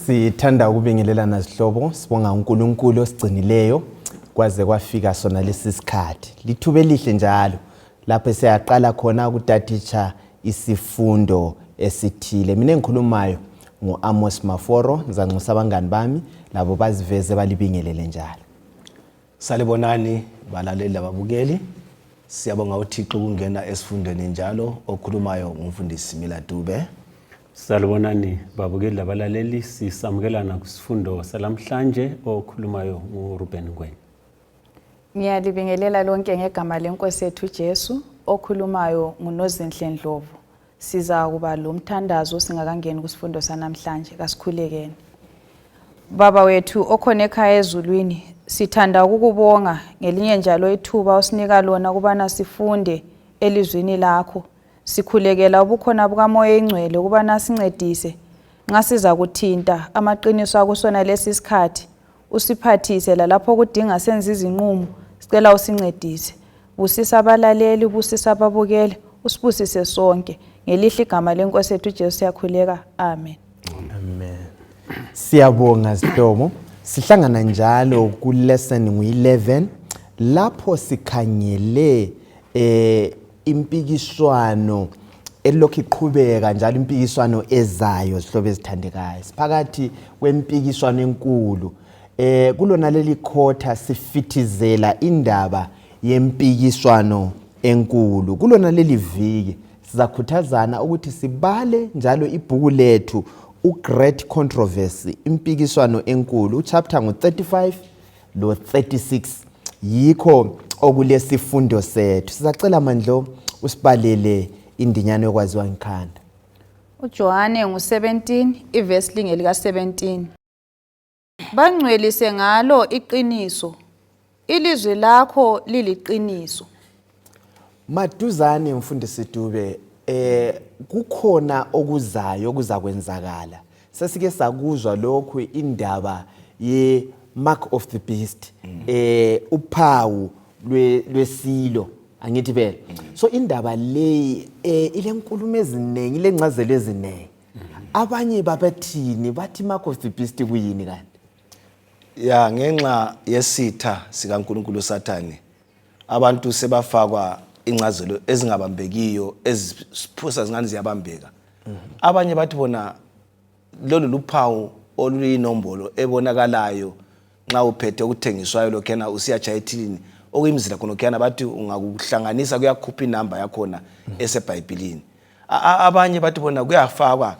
Sithanda ukubingelelana zihlobo, sibonga uNkulunkulu osigcinileyo kwaze kwafika sona lesi sikhathi. Lithuba elihle njalo lapho siyaqala khona ukutaditsha isifundo esithile. Mina engikhulumayo ngu-Amos Maforo, ngizanxusa abangani bami labo baziveze balibingelele njalo. Salibonani balaleli lababukeli. Siyabonga uThixo ukungena esifundweni njalo okhulumayo ngumfundisi Mila Dube. Salibonani babukeli labalaleli, sisamukelana kusifundo salamhlanje okhulumayo nguRuben Ngwenya. Ngiyalibingelela lonke ngegama lenkosi yethu Jesu, okhulumayo nguNozinhle Ndlovu. Siza kuba lo mthandazo singakangeni kusifundo sanamhlanje, kasikhulekeni. Baba wethu okhona ekhaya ezulwini, sithanda ukukubonga ngelinye njalo ithuba osinika lona ukubana sifunde elizwini lakho. Sikhulekela ubukhona bukaMoya Oyingcwele ukubana sincedise nxa siza kuthinta amaqiniso akusona lesi sikhathi, usiphathise lalapho kudinga senze izinqumo, sicela usincedise. Busisa abalaleli, busisa ababukeli, usibusise sonke. Ngelihle igama lenkosi yethu uJesu siyakhuleka. Amen. Amen. Siyabonga zihlobo. Sihlangana njalo ku lesson ngu-11 lapho sikhangele impikiswano elokhu iqhubeka njalo impikiswano ezayo zihlobo ezithandekayo. Siphakathi kwempikiswano enkulu. Kulona leli khotha sifithizela indaba yempikiswano enkulu. Kulona leli viki sizakhuthazana ukuthi sibale njalo ibhuku lethu uGreat Controversy, impikiswano enkulu, uchapter ngu-35 lo 36 yikho okulesifundo sethu. Sizacela Mandlo usibalele indinyana yokwaziwa ngikhanda. UJohane ngu-17 ivesi lingelika 17. Bangcwelise ngalo iqiniso, ilizwi lakho liliqiniso. Maduzane mfundisi Dube, kukhona okuzayo okuzakwenzakala. Sesike sakuzwa lokhu indaba ye mark of the beast, uphawu lwesilo, angithi vele. So indaba leyi ilenkulumo eziningi, ilencazelo eziningi. Abanye babathini, bathi mark of the beast kuyini kanti? Ya, ngenxa yesitha sikaNkulunkulu Sathane, abantu sebafakwa incazelo ezingabambekiyo eziphusa zingani ziyabambeka. Abanye bathi bona lolu luphawu oluyinombolo ebonakalayo nxa uphethe okuthengiswayo lokhuyana usiyatshaya ethilini okuyimizila khonokhuyana, bathi ungakuhlanganisa kuyakhupha inamba yakhona eseBhayibhilini. Abanye bathi bona kuyafakwa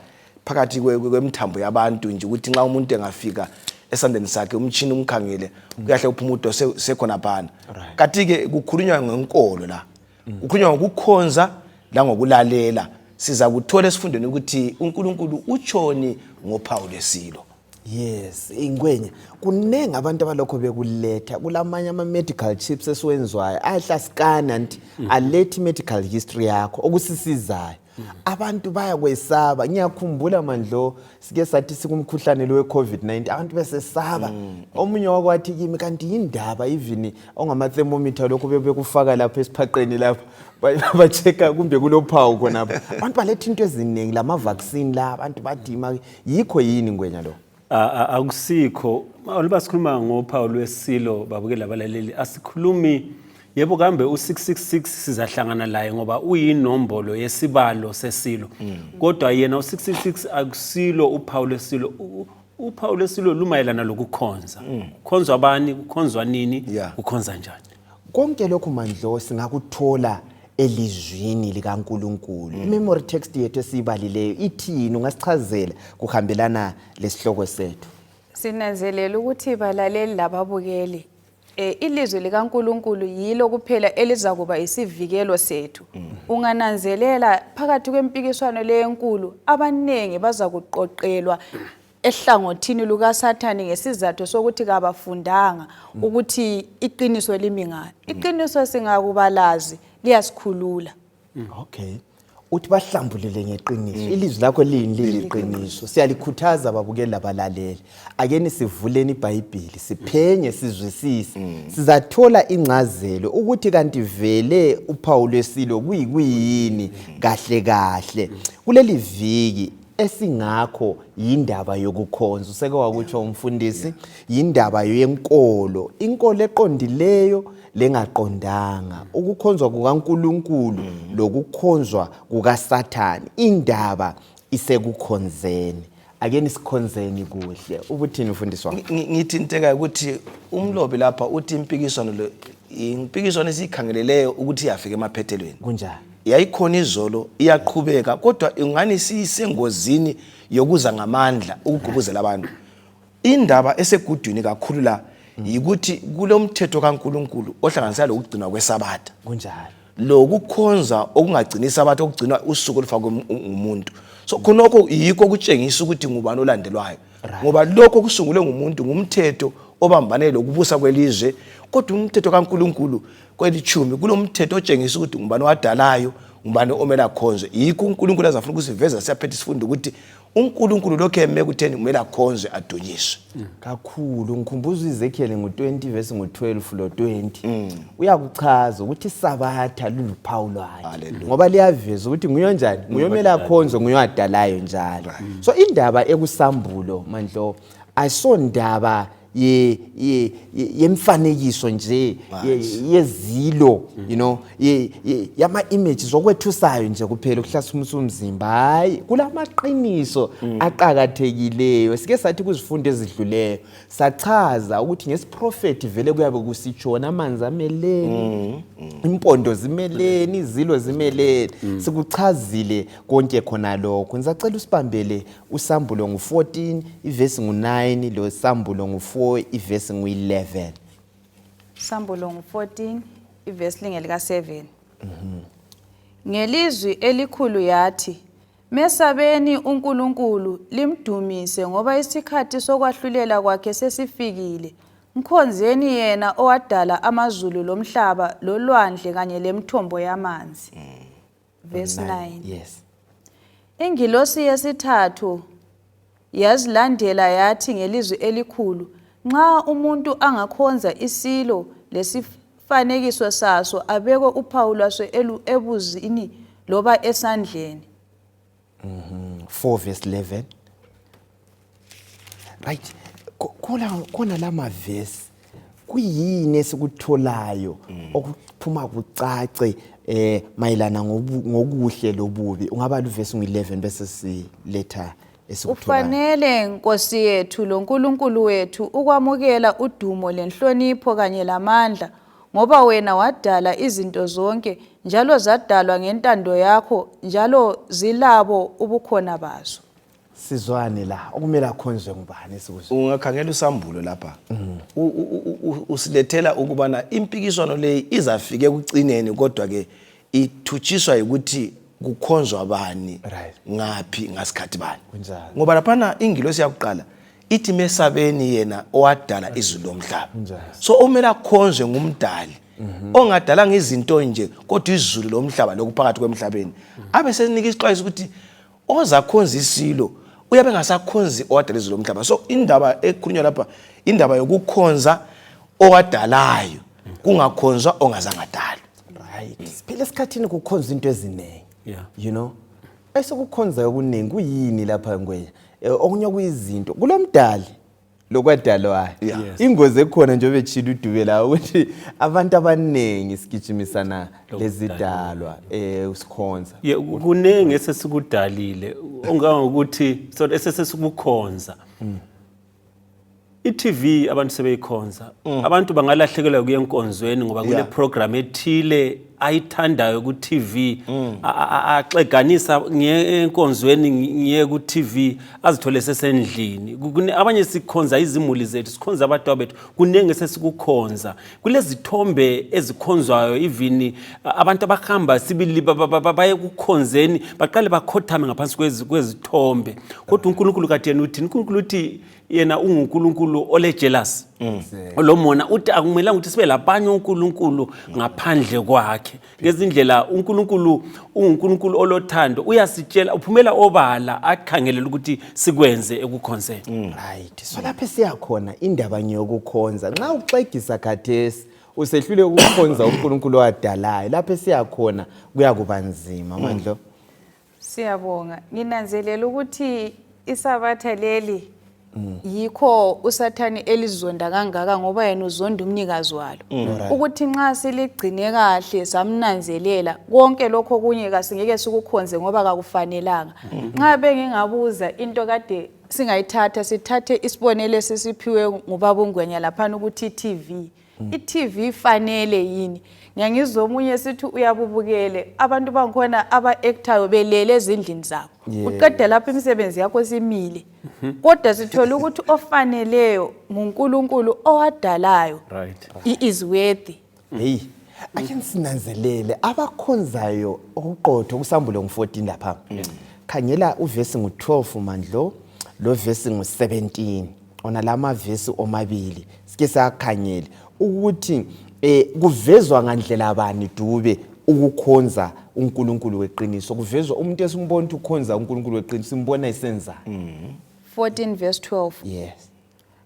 phakathi kwemithambo yabantu nje ukuthi nxa umuntu engafika esandleni sakhe umtshini umkhangele kuyahle uphuma udo sekhona phana. Kanti-ke kukhulunywa ngenkolo la, kukhulunywa ngokukhonza langokulalela. Siza kuthola esifundweni ukuthi uNkulunkulu utshoni ngophawu lwesilo. Yes, ingwenya. Kuningi abantu abalokho bekuletha kulamanye ama-medical chips esiwenzwayo ayahlasikana nti alethe i-medical history yakho okusisizayo. Abantu bayakwesaba. Ngiyakhumbula Mandlo sike sathi sikumkhuhlane lo we-COVID-19 abantu besesaba. Omunye wakwathi kimi kanti yindaba even ongama-thermometer lokhu bebekufaka lapho esiphaqeni lapho ba-check-a kumbe kulophawu khonapho. Abantu baletha into eziningi lama-vaccine la abantu bathi yikho yini ngwenya lo? Akusikho. Oluba sikhuluma ngophawu lwesilo babukeli abalaleli, asikhulumi yebo kambe u-666 sizahlangana laye ngoba uyinombolo yesibalo sesilo. Kodwa yena u-666 akusilo uphawu lwesilo. Uphawu lwesilo lumayelana lokukhonza. Kukhonzwa bani, kukhonzwa nini, kukhonza njani? Konke lokhu Mandlo singakuthola elizwini likaNkulunkulu. I-memory text yethu esiyibalileyo ithini? Ungasichazela kuhambelana lesihloko sethu? Sinanzelela ukuthi balaleli lababukeli, ilizwi likaNkulunkulu yilo kuphela elizakuba isivikelo sethu. Ungananzelela phakathi kwempikiswano leyenkulu, abanengi bazakuqoqelwa ehlangothini lukaSathane ngesizathu sokuthi kabafundanga ukuthi iqiniso limi ngani. Iqiniso singakubalazi liyasikhulula. Okay. Uthi bahlambulele ngeqiniso. Ilizwi lakho lini liliqiniso. Siyalikhuthaza babukeli labalaleli. Akeni sivuleni iBhayibhili, siphenye, sizwisise. Sizathola ingcazelo ukuthi kanti vele uphawu lwesilo kuyini kahle kahle. Kuleli viki Esingakho yindaba yokukhonza, useke wakutsho umfundisi, yindaba yenkolo, inkolo eqondileyo lengaqondanga, ukukhonzwa kukaNkulunkulu lokukhonzwa kukaSathane. Indaba isekukhonzeni. Ake nisikhonzeni kuhle. Ubuthini mfundisi wami? Ngithi nteka ukuthi umlobi lapha uthi impikiswano le impikiswano esiyikhangeleleyo ukuthi iyafika emaphethelweni. Kunjani? Yayikhona izolo, iyaqhubeka, kodwa ingani siyisengozini yokuza ngamandla ukugubuzela abantu. Indaba esegudwini kakhulu la yikuthi kulomthetho kaNkulunkulu ohlanganisela lokugcinwa kweSabatha. Kunjalo. Lokukhonza okungagcini isabatha, okugcinwa usuku olufakwe ngumuntu. So khonokho yikho okutshengisa ukuthi ngubani olandelwayo, ngoba lokho kusungulwe ngumuntu ngumthetho obambane lokubusa kwelizwe, kodwa umthetho kaNkulunkulu kwelitshumi kulomthetho otshengisa ukuthi ngubani owadalayo, ngubani omele akhonzwe. Yikho uNkulunkulu azafuna ukusiveza siyaphetha isifundo ukuthi uNkulunkulu lokhu eme kutheni kumele akhonzwe adunyiswe. Kakhulu. Ngikhumbuza uEzekiel ngo-20 verse ngo-12 lo-20, uyakuchaza ukuthi iSabatha luluphawu lwakhe. Hallelujah. Ngoba liyaveza ukuthi nguye onjani, nguye omele akhonzwe, nguye owadalayo njalo. So indaba ekusambulo mandlo ayisondaba yemfanekiso nje yezilo, yama images okwethusayo nje kuphela ukuhlasumisa umzimba. Hayi, kulamaqiniso aqakathekileyo. Sike sathi kuzifundo ezidluleyo sachaza ukuthi ngesiprofethi vele kuyabe kusitshona amanzi ameleni, impondo zimeleni, izilo zimeleni. Sikuchazile konke khona lokho. Ngizacela usibambele usambulo ngu-14 ivesi ngu-9, lo sambulo ngu-4 ivesi ngu-11. Sambulo ngu-14 ivesi lingelika 7. Ngelizwi elikhulu yathi, "Mesabeni uNkulunkulu limdumise, ngoba isikhathi sokwahlulela kwakhe sesifikile. Mkhonzeni yena owadala amazulu lomhlaba lolwandle kanye lemithombo yamanzi." Verse 9. Yes. Ingilosi yesithathu yazilandela yathi ngelizwi elikhulu, "Nxa umuntu angakhonza isilo lesifanekiso saso, abekwe uphawu lwaso ebuzini loba esandleni." 4 verse 11, right. Khona la mavesi, kuyini esikutholayo okuphuma kucace mayelana ngokuhle lobubi? Ungaba luvesi ngu-11 bese siletha esikutholayo. "Ufanele, Nkosi yethu loNkulunkulu wethu, ukwamukela udumo lenhlonipho kanye lamandla, ngoba wena wadala izinto zonke, njalo zadalwa ngentando yakho, njalo zilabo ubukhona bazo." Sizwane la, okumele akhonzwe ngubani esikuzwe? Ungakhangela usambulo lapha, usilethela ukubana impikiswano leyi izafika ekucineni, kodwa ke ithutshiswa yikuthi kukhonzwa bani, ngaphi, ngasikhathi bani. Kunjalo. Ngoba laphana ingilosi yakuqala ithi, "Mesabeni yena owadala izulu lomhlaba." Kunjalo. So omele akhonzwe ngumdali ongadalanga izinto nje, kodwa izulu lomhlaba lokuphakathi kwemhlabeni. Abe senika isixwayiso ukuthi ozakhonza isilo uyabe engasakhonzi owadala izulu lomhlaba. So indaba ekhulunywa lapha, indaba yokukhonza owadalayo, kungakhonzwa ongazange adalwe. Right, siphila esikhathini kukhonza into eziningi. Esikukhonzayo okuningi kuyini lapha, Ngwenya? Okunye kuyizinto kulomdali lokwadalwayo. Ingozi ekhona njengoba etshila udube la ukuthi abantu abaningi sigijimisana lezidalwa usikhonza. Ye, kuningi esesikudalile ongangokuthi so esesikukhonza. I-TV abantu sebeyikhonza. Abantu bangalahlekelwa kuye enkonzweni ngoba kule program ethile ayithandayo ku-TV, axeganisa ngiye enkonzweni, ngiye ku-TV, azithole sesendlini. Abanye sikhonza izimuli zethu, sikhonza abantwana bethu. Kuningi esesikukhonza. Kulezithombe ezikhonzwayo, even abantu abahamba sibili baye kukhonzeni baqale bakhothame ngaphansi kwezithombe. Kodwa uNkulunkulu kathi yena uthini? UNkulunkulu uthi yena unguNkulunkulu ole-jealous, olomona. Uthi akumelanga ukuthi sibe labanye onkulunkulu ngaphandle kwakhe. Ngezindlela uNkulunkulu unguNkulunkulu olothando, uyasitshela, uphumela obala akhangelele ukuthi sikwenze ekukhonzeni. Right, so lapho esiyakhona indaba ngeyokukhonza. Nxa uxegisa khathesi usehlule ukukhonza uNkulunkulu owadalayo, lapho esiyakhona kuyakuba nzima, mandlo. Siyabonga. Nginanzelela ukuthi isabatha leli yikho uSathane elizonda kangaka ngoba yena uzonda umnikazi walo. Ukuthi nxa siligcine kahle samnanzelela konke lokho kunye kasingeke sikukhonze ngoba kakufanelanga. Nxa bengingabuza into kade singayithatha sithathe isibonelo esisiphiwe ngubaba uNgwenya laphana ukuthi i-TV i-TV ifanele yini ngiyangizwa omunye sithi uyabubukele abantu bangikhona aba-actayo belele ezindlini zabo uqede lapho imisebenzi yakho simile kodwa sithola ukuthi ofaneleyo nguNkulunkulu owadalayo Right. he is worthy. Heyi, ake nisinanzelele abakhonzayo okuqotho kusambulo ngu-14 lapha. Khangela uvesi ngu-12 mandlo lo vesi ngu-17. Ona la mavesi omabili sike sakhangele ukuthi kuvezwa ngandlela bani Dube ukukhonza uNkulunkulu weqiniso. Kuvezwa umuntu esimbona ukuthi ukhonza uNkulunkulu weqiniso simbona esenzani. 14 verse 12. Yes.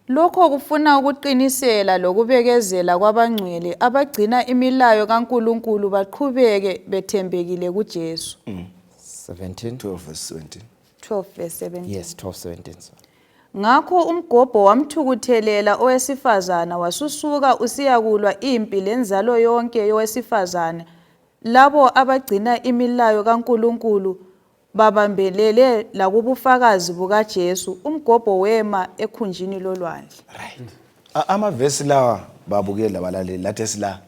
Lokho kufuna ukuqinisela lokubekezela kwabangcwele abagcina imilayo kaNkulunkulu baqhubeke bethembekile kuJesu. 17. 12 verse 17. 12 verse 17. Yes, 12 17. Sorry. Ngakho umgobho wamthukuthelela owesifazana wasusuka usiyakulwa impi lenzalo yonke yowesifazana labo abagcina imilayo kaNkulunkulu babambelele lakubufakazi bukaJesu. Umgobho wema ekhunjini lolwandle. Right. Amavesi lawa babukeli labalaleli lathi esila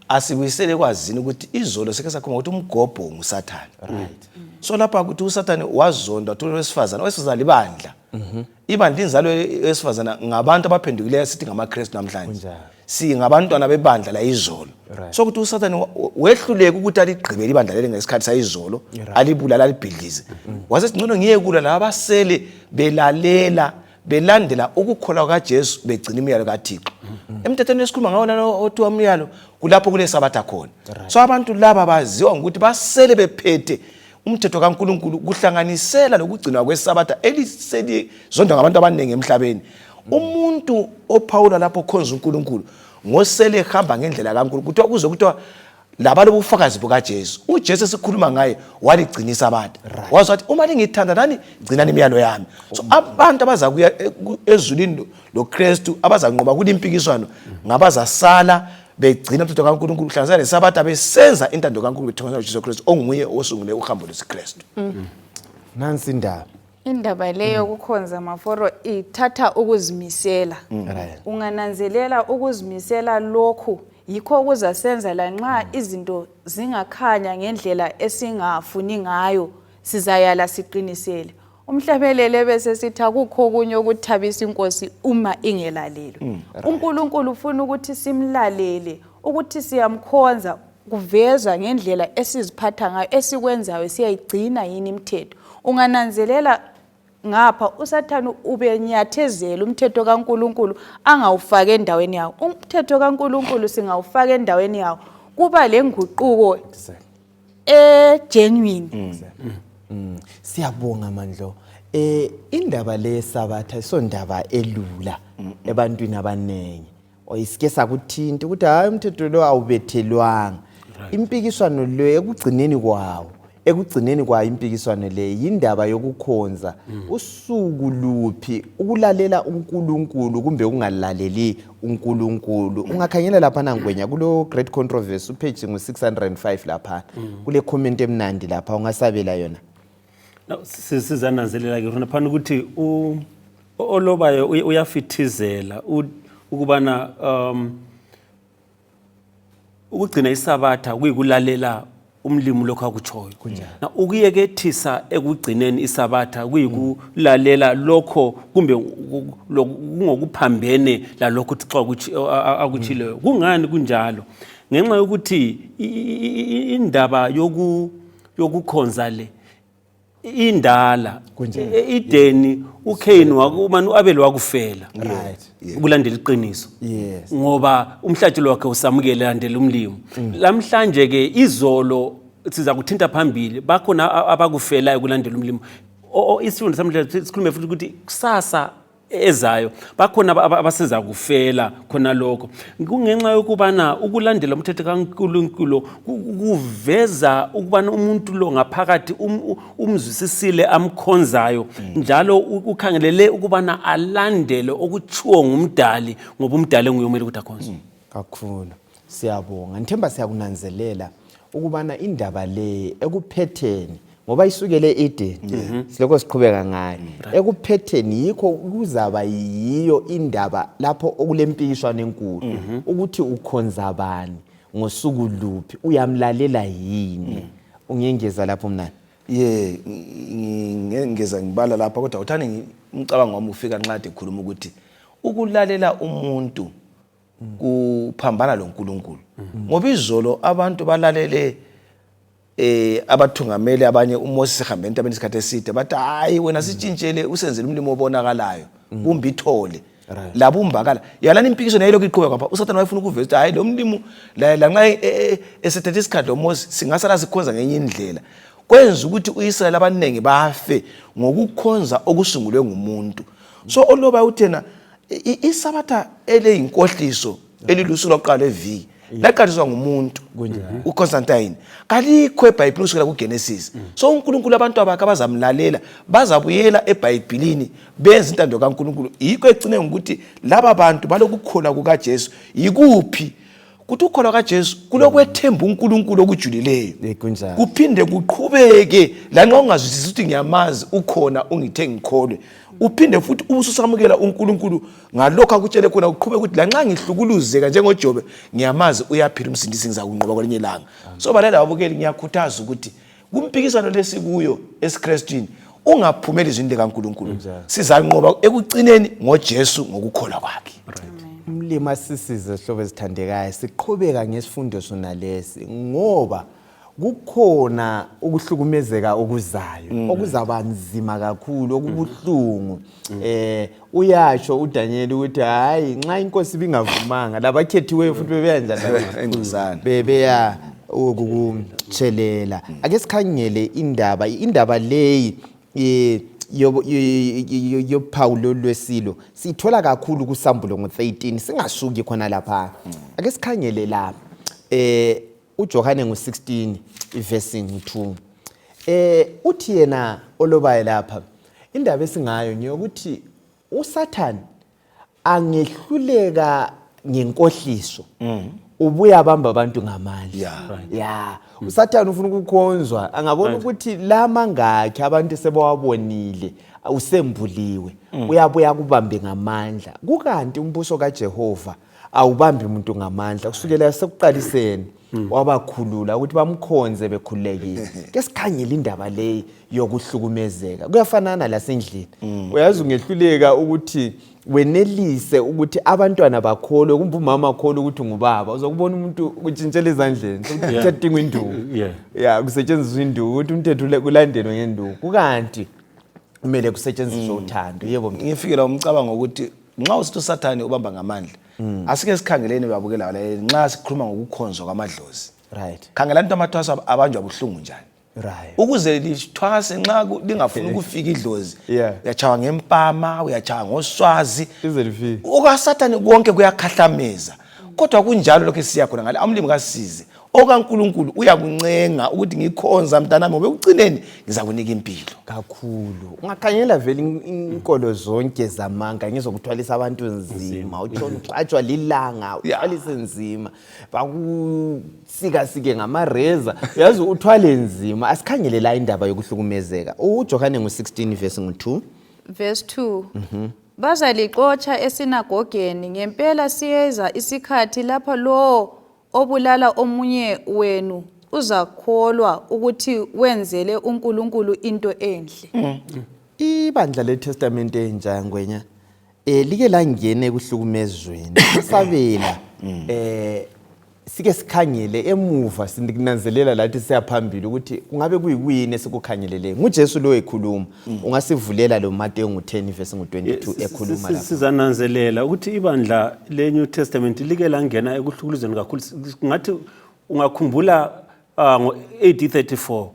asibuyisele kwazini ukuthi izolo sike sakhuluma ukuthi umgobho nguSathane. Right. So lapha ukuthi uSathane wazondwa thula wesifazana, owesifazana libandla. Ibandla inzalo yesifazana ngabantu abaphendukileyo sithi ngamaKristu namhlanje. Kunjalo. Singabantwana bebandla la izolo. Right. So ukuthi uSathane wehluleka ukuthi aligqibele ibandla leli ngesikhathi sayizolo, alibulala alibhidlize. Wase singcono ngiye kulwa labasele belalela belandela ukukholwa kaJesu begcina imiyalo kaThixo. Emthethweni esikhuluma ngawo lana othiwa umyalo kulapho kule sabatha khona. So abantu laba baziwa ngokuthi basele bephethe umthetho kaNkulunkulu kuhlanganisela lokugcinwa kwesabatha eliselizondwa ngabantu abaningi emhlabeni. Umuntu ophawula lapho khonza uNkulunkulu ngosele ehamba ngendlela kaNkulunkulu kuthiwa kuze kuthiwa laba lobufakazi bukaJesu. uJesu esikhuluma ngaye waligcina isabatha. Wazi wathi uma ningithanda nani gcinani imiyalo yami. So abantu abazakuya ezulwini loKristu abazanqoba kulimpikiswano ngabazasala begcina umthetho kaNkulunkulu kuhlanganisela nesabatha besenza intando kaNkulunkulu bethokozela uJesu Kristu onguye osungule uhambo lwesiKristu. Nansi indaba. Indaba leyo kukhonza maforo ithatha ukuzimisela. Right. Ungananzelela ukuzimisela lokhu yikho kuzasenza lanxa izinto zingakhanya ngendlela esingafuni ngayo sizayala siqinisele. Umhlabelele bese sithi akukho okunye okuthabisa inkosi uma ingelalelwe. uNkulunkulu ufuna ukuthi simlalele, ukuthi siyamkhonza kuveza ngendlela esiziphatha ngayo, esikwenzayo siyayigcina yini imithetho. Ungananzelela ngapha uSathane ubenyathezela umthetho kaNkulunkulu angawufaki endaweni yawo. Umthetho kaNkulunkulu singawufaka endaweni yawo kuba lenguquko e-genuine. Siyabonga Mandlo. Indaba le sabatha isondaba elula ebantwini abanengi. Oyisike sakuthinta ukuthi hayi umthetho lo awubethelwanga. Impikiswano le ekugcineni kwawo, ekugcineni kwayo impikiswano le yindaba yokukhonza usuku luphi, ukulalela uNkulunkulu kumbe ukungalaleli uNkulunkulu. Ungakhangela lapha nangwenya kulo Great Controversy upage ngu-605 lapha kule comment emnandi lapha ungasabela yona. Now, sizananzelela ke khona phana ukuthi olobayo uyafithizela ukubana ukugcina isabatha kuyikulalela umlimi lokho akutshoyo. Na ukuyekethisa ekugcineni isabatha kuyikulalela lokho kumbe kungokuphambene lalokho uThixo akutshileyo. Kungani kunjalo? Ngenxa yokuthi indaba yokukhonza le indala. Kunjalo. Ideni uCain mani uAbel wakufela. Right. Ukulandela iqiniso. Yes. Ngoba umhlatshelo wakhe usamukele landela umlimi. Lamhlanje ke izolo siza kuthinta phambili bakhona abakufelayo kulandela umlimi. Isifundo samhlanje sikhulume futhi ukuthi kusasa ezayo bakhona abaseza kufela khona lokho kungenxa yokubana ukulandela umthetho kaNkulunkulu kuveza ukubana umuntu lo ngaphakathi umzwisisile amkhonzayo njalo ukhangelele ukubana alandele okutshiwo ngumdali ngoba umdali enguye omele ukuthi akhonzwe Kakhulu. Siyabonga. Ngithemba siyakunanzelela ukubana indaba le ekuphetheni ngoba isukele e-Eden silokho siqhubeka ngayo ekuphetheni yikho kuzaba yiyo indaba lapho okulempikiswano enkulu ukuthi ukhonza bani ngosuku luphi uyamlalela yini ungengeza lapho mnani Ye ngingeza ngibala lapha kodwa uthani umcabango wami ufika nxa kade ekhuluma ukuthi ukulalela umuntu kuphambana loNkulunkulu ngoba izolo abantu balalele eh abathungameli abanye uMoses ehambe entabeni isikhathi eside bathi hayi wena sitshintshele usenzele umlimo obonakalayo kumbe ithole labumbakala yalana impikiswano yayilokhu iqhubeka ngapha uSathane wayefuna ukuveza ukuthi hayi lo mlimo laye lanxa e, e, e, esethethe isikhathi lo Moses singasala sikhonza ngenye indlela kwenza ukuthi uIsrayeli abaningi bafe ngokukhonza okusungulwe ngumuntu so oloba uthena isabatha eleyinkohliso elilusuku lokuqala lweviki laqaliswa ngumuntu uConstantine kalikho eBhayibhelini kusukela kuGenesis mm. so uNkulunkulu abantu abakhe abazamlalela bazabuyela eBhayibhelini benza intando kaNkulunkulu yikho egcine ngokuthi laba bantu balokukholwa kukaJesu yikuphi kuthi ukukholwa kaJesu kulokwethemba uNkulunkulu okujulileyo kuphinde kuqhubeke lanxa ungazwisisi ukuthi ngiyamazi ukhona ungithe ngikholwe uphinde futhi ubususamukela uNkulunkulu ngalokho akutshele khona uqhubeke ukuthi lanxa ngihlukuluzeka njengoJobe ngiyamazi uyaphila umsindisi ngizakunqoba kwelinye ilanga so balela babukeli ngiyakhuthaza ukuthi kumpikiswano lesikuyo esiKristwini ungaphumeli izwini likaNkulunkulu sizanqoba ekucineni ngoJesu ngokukholwa kwakhe Umlimi asisize sihlobo ezithandekayo siqhubeka ngesifundo sona lesi ngoba kukhona ukuhlukumezeka okuzayo mm. okuzaba nzima kakhulu okubuhlungu mm. eh uyasho uDaniel ukuthi hayi nxa inkosi ibingavumanga labakhethiweyo futhi bebeya njani bebeya ukutshelela ake sikhangele indaba indaba leyi yophawu lwesilo siyithola kakhulu kusambulo ngo-13 singasuki khona lapha ake sikhangele la eh uJohane ngo-16 ivesi ngu-2 eh uthi yena olobayo lapha indaba esingayo ngiyokuthi uSathane angehluleka ngenkohliso mm. ubuya abamba abantu ngamandla yeah. right. yeah. mm. usathane ufuna ukukhonzwa angabona right. ukuthi la mangakhi abantu sebewabonile usembuliwe mm. uyabuya kubambe ngamandla kukanti umbuso kaJehova awubambi umuntu ngamandla kusukela sekuqaliseni mm. wabakhulula ukuthi bamkhonze bekhululekile ke sikhangele indaba leyi yokuhlukumezeka kuyafanana lasendlini mm. uyazi ungehluleka ukuthi wenelise ukuthi abantwana bakholwe kumbe umama akholwe ukuthi ngubaba uzokubona umuntu kutshintshela ezandleni sokudingwa induku ya kusetshenziswa induku ukuthi umthetho kulandelwe ngenduku kukanti kumele kusetshenziswe mm. uthando yebo ngifikela umcabango ukuthi nxa usithi usathane ubamba ngamandla mm. asike sikhangeleni babukela nxa sikhuluma ngokukhonzwa kwamadlozi right khangelani into amathwaso abanjwa buhlungu njani right ukuze lithwase nxa lingafuni ukufika idlozi yeah. uyatshawa ngempama uyatshawa ngoswazi ize lifike okasathane konke kuyakhahlameza kodwa kunjalo lokho esiya khona ngale amlimi kasize okaNkulunkulu uyakuncenga ukuthi ngikhonza mntanami ngoba ekucineni ngizakunika impilo kakhulu ungakhangela vele inkolo zonke zamanga ngizokuthwalisa abantu nzima utshona uxatshwa lilanga uthwalise nzima bakusikasike ngamareza uyazi uthwale nzima asikhangele la indaba yokuhlukumezeka uJohane ngu-16 verse ngu-2 verse 2 mm -hmm. Bazalixotsha esinagogeni ngempela siyeza isikhathi lapho lowo obulala omunye wenu uzakholwa ukuthi wenzele uNkulunkulu into enhle. Mm. Ibandla leTestamente entsha ngwenya eh like langena ekuhlukumezweni sasabela mm. eh sike sikhangele emuva sinanzelela lathi siyaphambili ukuthi kungabe kuyikuyini esikukhangeleleyo nguJesu lo ekhuluma mm. ungasivulela lo Mateyu ngu-10 verse ngu-22 ekhuluma lapha sizananzelela ukuthi ibandla le-New Testament like langena ekuhlukuluzweni kakhulu ngathi ungakhumbula Ngo-AD 34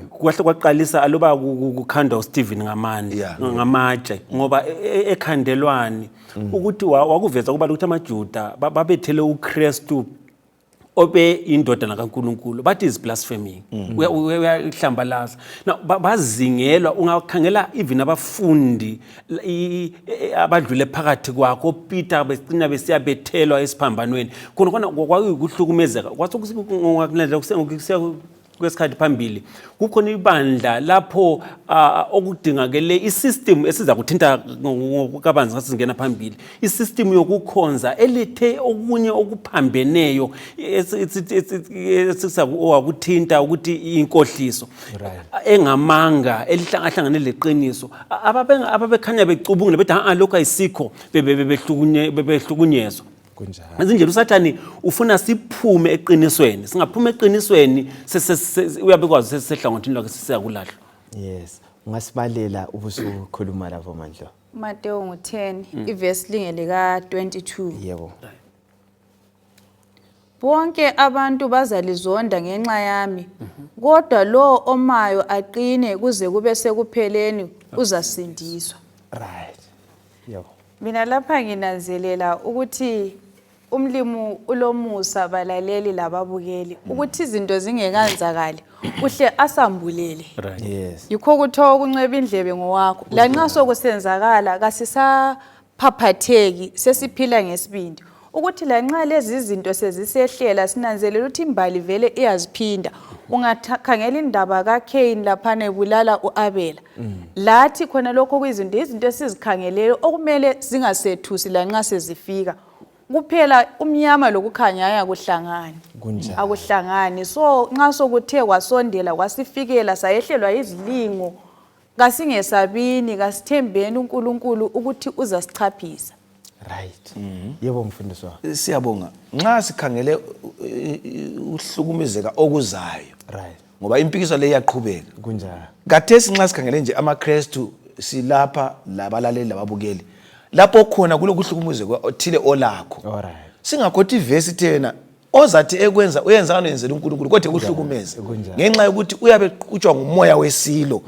kwahle kwaqalisa aloba kukhandwa uStephen ngamandla ngamatshe, ngoba ekhandelwani ukuthi wakuveza kuba ukuthi amaJuda babethele uKristu obe indodana kaNkuluNkulu, bathi is blaspheming, uyahlambalaza. Now bazingelwa, ungakhangela even abafundi abadlule phakathi kwakho, oPeter begcina besiyabethelwa esiphambanweni khona khona, kwakuyikuhlukumezeka. Kwasokulandela kusiya kwesikhathi phambili, kukhona ibandla lapho okudingakele isystem esiza kuthinta kabanzi ngathi singena phambili, isystem yokukhonza elethe okunye okuphambeneyo esisakuthinta ukuthi inkohliso engamanga elihlangane leqiniso, ababekhanya becubungula bethi ha lokhu ayisikho, bebehlukunyezwa. Kunjalo. Izindlela uSathane ufuna siphume eqinisweni, singaphuma eqinisweni uyabe kwazi sesehlangothini lwakhe, sisiyakulahlwa. Yes, ungasibalela ubusukhuluma lapho, Mandlo. Mateo ngu-10, ivesi linge lika-22. Yebo. Bonke abantu bazalizonda ngenxa yami, kodwa lo omayo aqine kuze kube sekupheleni uzasindiswa. Right, yebo. Mina lapha nginanzelela ukuthi umlimu ulomusa, balaleli lababukeli, ukuthi izinto zingekenzakali uhle asambulele. Yikho kuthiwa ukuncweba indlebe ngowakho. Lanxa sokusenzakala kasisaphaphetheki, sesiphila ngesibindi. Ukuthi lanxa lezi zinto sezisehlela, sinanzelela ukuthi imbali vele iyaziphinda. Ungakhangela indaba kaCain laphana ebulala uAbela. Lathi khona lokho kuyizinto, izinto esizikhangeleyo okumele zingasethusi lanxa sezifika. Kuphela umnyama lokukhanya ayakuhlangani. Kunjalo. Akuhlangani. So nxa sokuthe kwasondela kwasifikela sayehlelwa izilingo, kasingesabini, kasithembeni uNkulunkulu ukuthi uzasichaphisa. Right, yebo mfundisi wami. Siyabonga. Nxa sikhangele uhlukumezeka okuzayo, ngoba impikiswano le iyaqhubeka. Kunjalo. Kathesi nxa sikhangele nje amaKrestu silapha labalaleli lababukeli, lapho khona kulokuhlukumezeka othile olakho, singakhothi ivesi thena ozathi ekwenza uyenza kanoyenzela uNkulunkulu, kodwa ekuhlukumeza ngenxa yokuthi uyabe qhutshwa ngumoya wesilo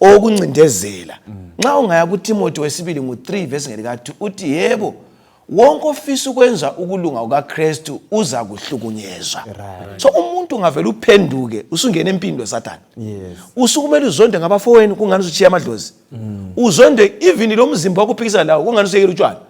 owokuncindezela. Nxa ungaya kuTimothy wesibili ngu-3 vesi ngelika-2, uthi yebo, wonke ofisa ukwenza ukulunga kukaKristu uza kuhlukunyezwa. So umuntu ungavele uphenduke usungena empini loSathane. Usukumele uzonde ngabafowenu kungani usutshiya amadlozi, uzonde even lo mzimba wakuphikisa lawo kungani usuyekela utshwala,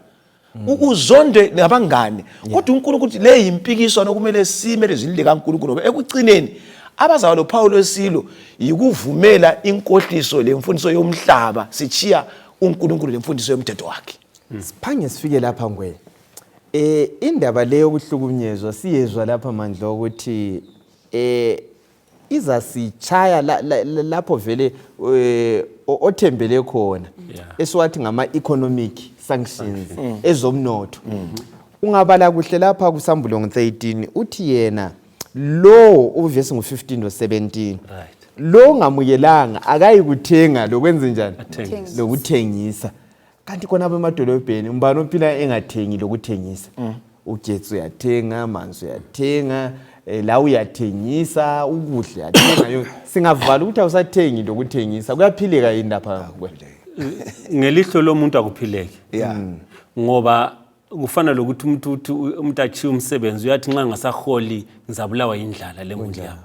uzonde nabangane. Kodwa uNkulunkulu uthi le yimpikiswano okumele sime lezwini likaNkulunkulu, ngoba ekucineni abazaba lophawu lwesilo yikuvumela inkohliso lemfundiso yomhlaba, sichiya uNkulunkulu lemfundiso yomthetho wakhe. Siphange sifike lapha, Ngwenya. Indaba le yokuhlukunyezwa siyezwa lapha, Mandla, ukuthi izasitshaya lapho vele othembele khona, esiwathi ngama economic sanctions ezomnotho. Ungabala kuhle lapha kusambulo ngo-13, uthi yena lo uvesi ngo-15 lo 17, lo ongamukelanga akayikuthenga lokwenze njani? Athengise. Lokuthengisa. Kanti khona apha emadolobheni umbani ophila engathengi lokuthengisa? Ugetsi uyathenga, amanzi uyathenga, la uyathengisa, ukudla uyathenga. Singavala ukuthi awusathengi lokuthengisa, kuyaphileka yini lapha? Ngelihlo lomuntu akuphileki, ngoba kufana lokuthi umuntu uthi umuntu atshiye umsebenzi, uyathi nxa ngasaholi ngizabulawa yindlala lemuli yami,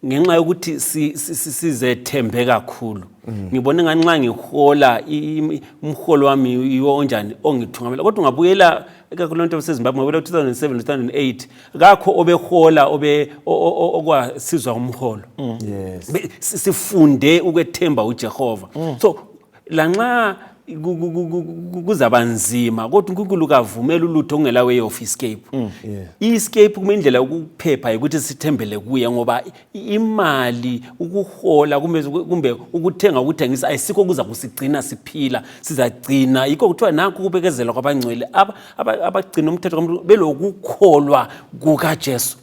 ngenxa yokuthi sizethembe kakhulu. Ngibona engani nxa ngihola umholo wami yiwo onjani ongithungamela. Kodwa ungabuyela ikakhulu into seZimbabwe, ngabuyela 2007 2008, kakho obehola obe okwasizwa umholo. Sifunde ukwethemba uJehova. So lanxa kuzaba nzima, kodwa uNkulunkulu kavumela ulutho kungela way of escape. I-escape kuma indlela yokuphepha ukuthi sithembele kuye, ngoba imali, ukuhola kumbe ukuthenga, ukuthengisa ayisikho kuza kusigcina siphila. Sizagcina, yikho kuthiwa nakho ukubekezela kwabangcwele abagcina umthetho kaNkulunkulu belokukholwa kukaJesu.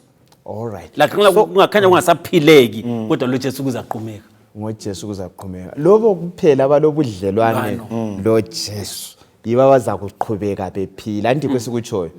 All right. Like nxa kungakhanya kungasaphileki, kodwa lo Jesu kuzaqhumeka. NgoJesu kuzaqhumeka. Lobo kuphela abalobudlelwane lo Jesu. Yibo abazakuqhubeka bephila, anti kwesikutshoyo.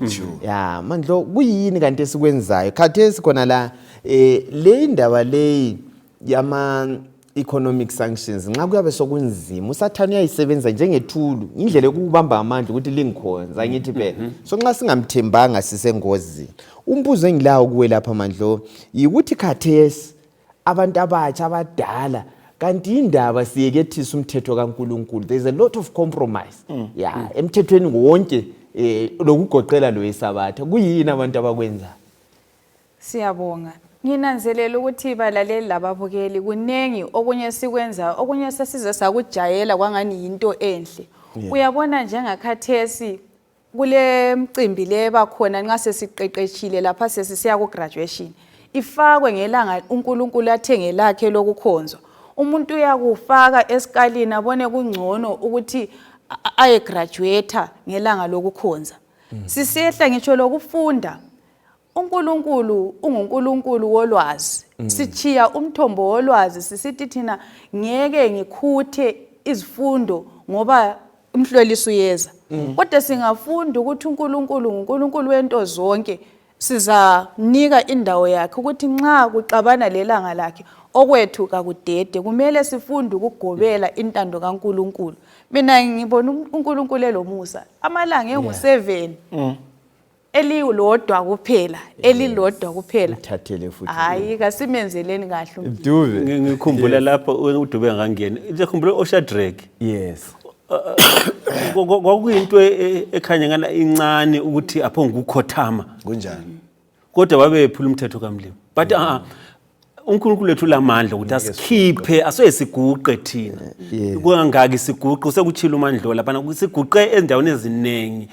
Ya mandlo, kuyini kanti esikwenzayo khathesi khona la? Le indaba leyi yama economic sanctions, nxa kuyabe sokunzima, usathane uyayisebenza njengethulu, indlela yokubamba amandla ukuthi lingikhonza, angithi phela. So nxa singamthembanga sisengozini. Umbuzo engilawo kuwe lapha, Mandlo, yikuthi khathesi abantu abatsha, abadala, kanti indaba siyekethisa umthetho kaNkuluNkulu? There is a lot of compromise ya emthethweni wonke, lokugoqela lo wesabatha. Kuyini abantu abakwenzayo? Siyabonga. Nginanzelela ukuthi, balaleli lababukeli, kunengi okunye sikwenza, okunye sesize sakujayela kwangani yinto enhle. Uyabona, njengakhathesi kule mcimbi le bakhona, nxa sesiqeqetshile lapha sesisiya ku-graduation, ifakwe ngelanga uNkulunkulu athe ngelakhe lokukhonzwa. Umuntu uyakufaka esikalini, abone kungcono ukuthi ayegraduate ngelanga lokukhonza. Sisehla ngitsho lokufunda, uNkulunkulu unguNkulunkulu wolwazi. Sichiya umthombo wolwazi, sisithi thina ngeke ngikhuthe izifundo ngoba umhloliso uyeza. Kodwa singafunda ukuthi uNkulunkulu nguNkulunkulu wento zonke, sizanika indawo yakhe ukuthi nxa kuxabana lelanga lakhe, okwethu kakudede. Kumele sifunde ukugobela intando kaNkulunkulu. Mina ngibona uNkulunkulu elomusa, amalanga engu-7, elilodwa kuphela, elilodwa kuphela. Uthathele futhi. Hayi, kasimenzeleni kahle. Dube. Ngikhumbula lapho uDube ngangeni, ngikhumbula oShadrach. Kwakuyinto ekhanya ngana incane ukuthi apho ngukukhothama, Kunjani? Kodwa babephula umthetho kamlimi, but uNkulunkulu wethu ulamandla ukuthi asikhiphe, asoye siguqe thina. Kungangaki siguqe, usekuchila uMandlo laphana, siguqe endaweni eziningi.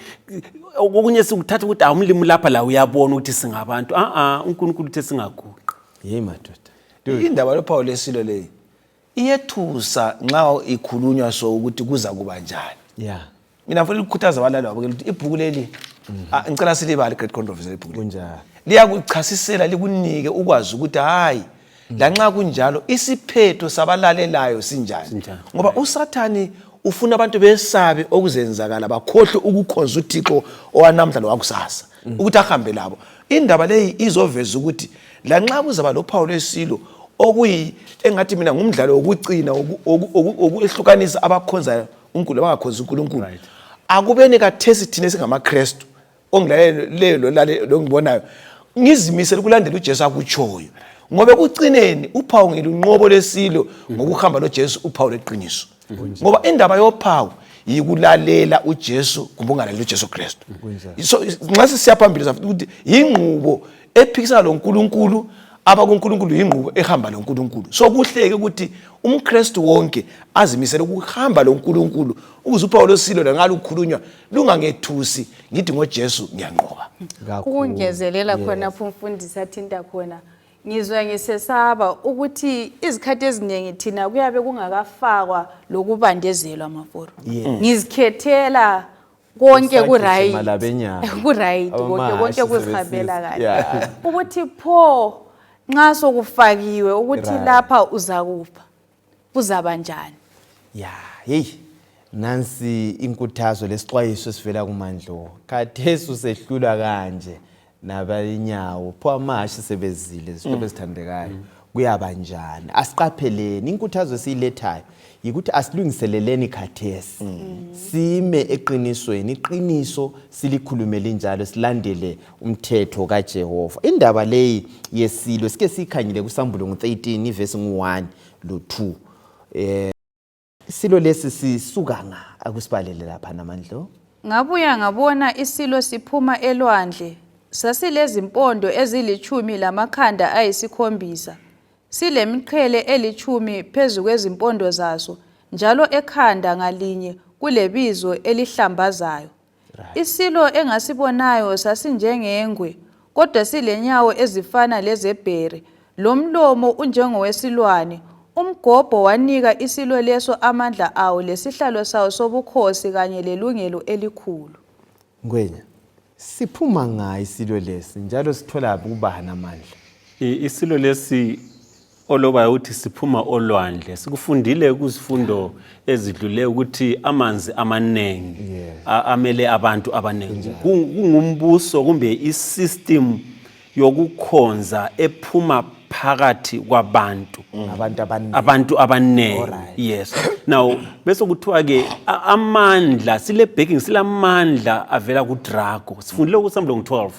Okunye sikuthatha ukuthi awumlimi lapha la uyabona ukuthi singabantu. UNkulunkulu uthe singaguqi. Yeyi madoda. Indaba lophawu lesilo leyi iyethusa nxa ikhulunywa, so ukuthi kuza kuba njani. Mina ngifuna ukukhuthaza abalali babukela ukuthi ibhuku leli, ngicela silibale, Great Controversy, ibhuku leli. Kunjalo. Liyakuchasisela, likunike ukwazi ukuthi hayi, lanxa kunjalo, isiphetho sabalalelayo sinjani. Sinjani. Ngoba uSathani ufuna abantu besabe okuzenzakala, bakhohlwe ukukhonza uThixo owanamhla lowakusasa, ukuthi ahambe labo. Indaba leyi izoveza ukuthi lanxa kuzaba lophawu lwesilo, okuyi engathi mina ngumdlalo wokucina wokuehlukanisa abakhonzayo uNkulunkulu abangakhonzi uNkulunkulu, akubeni kathesi thina esingamaKrestu, ongilaleleyo longibonayo, ngizimisele ukulandela uJesu akutshoyo, ngoba ekucineni uphawu ngilunqobo lesilo ngokuhamba loJesu, uphawu leqiniso. Ngoba indaba yophawu yikulalela uJesu kumbe ungalaleli uJesu Kristu. So nxa sisiya phambili safika ukuthi yingqubo ephikisana loNkulunkulu, abakuNkulunkulu yingqubo ehamba loNkulunkulu. So kuhleke ukuthi umKristu wonke azimisele ukuhamba loNkulunkulu, ukuze uphawu lwesilo langalukhulunywa lungangethusi, ngithi ngoJesu ngiyanqoba. Kakhulu. Ukungezelela khonapho umfundisi athinta khona, ngizwa ngisesaba ukuthi izikhathi eziningi thina kuyabe kungakafakwa lokubandezelwa maforo. Ngizikhethela konke. Usagijima Ku-right. Labenyama. Ku-right konke, konke Abamahashi kuzihambela sebesiza. kahle. Ukuthi pho nxa sokufakiwe ukuthi lapha uzakufa, kuzaba njani? Ya, hey, nansi inkuthazo lesixwayiso esivela kuMandlo. Khathesi usehlulwa kanje nabayinyawo, pho amahashi sebezile, zihlobo ezithandekayo, kuyaba njani? Asiqapheleni. Inkuthazo esiyilethayo yikuthi asilungiseleleni khathesi, sime eqinisweni, iqiniso silikhulume linjalo, silandele umthetho kaJehova. Indaba leyi yesilo sike siyikhangele kuSambulo ngu-13, ivesi ngu-1 lo-2. Isilo lesi sisuka nga? Akusibalele lapha, naMandlo. Ngabuya ngabona isilo siphuma elwandle. Sasilezimpondo ezilitshumi lamakhanda ayisikhombisa, silemiqhele elitshumi phezu kwezimpondo zaso, njalo ekhanda ngalinye kulebizo elihlambazayo. Isilo engasibonayo sasinjengengwe, kodwa silenyawo ezifana lezebhere, lomlomo unjengowesilwane. Umgobho wanika isilo leso amandla awo lesihlalo sawo sobukhosi kanye lelungelo elikhulu. Ngwenya, siphuma nga isilo lesi, njalo sithola kubani amandla? Isilo lesi olobayo ukuthi siphuma olwandle, sikufundile kuzifundo ezidlule ukuthi amanzi amaningi. Amele abantu abaningi. Kungumbuso kumbe isystem yokukhonza ephuma phakathi kwabantu. Abantu abaningi. Abantu abaningi. Yes. Now bese kuthiwa ke amandla sile backing, silamandla avela kuDrago. Sifundile kuSambulo 12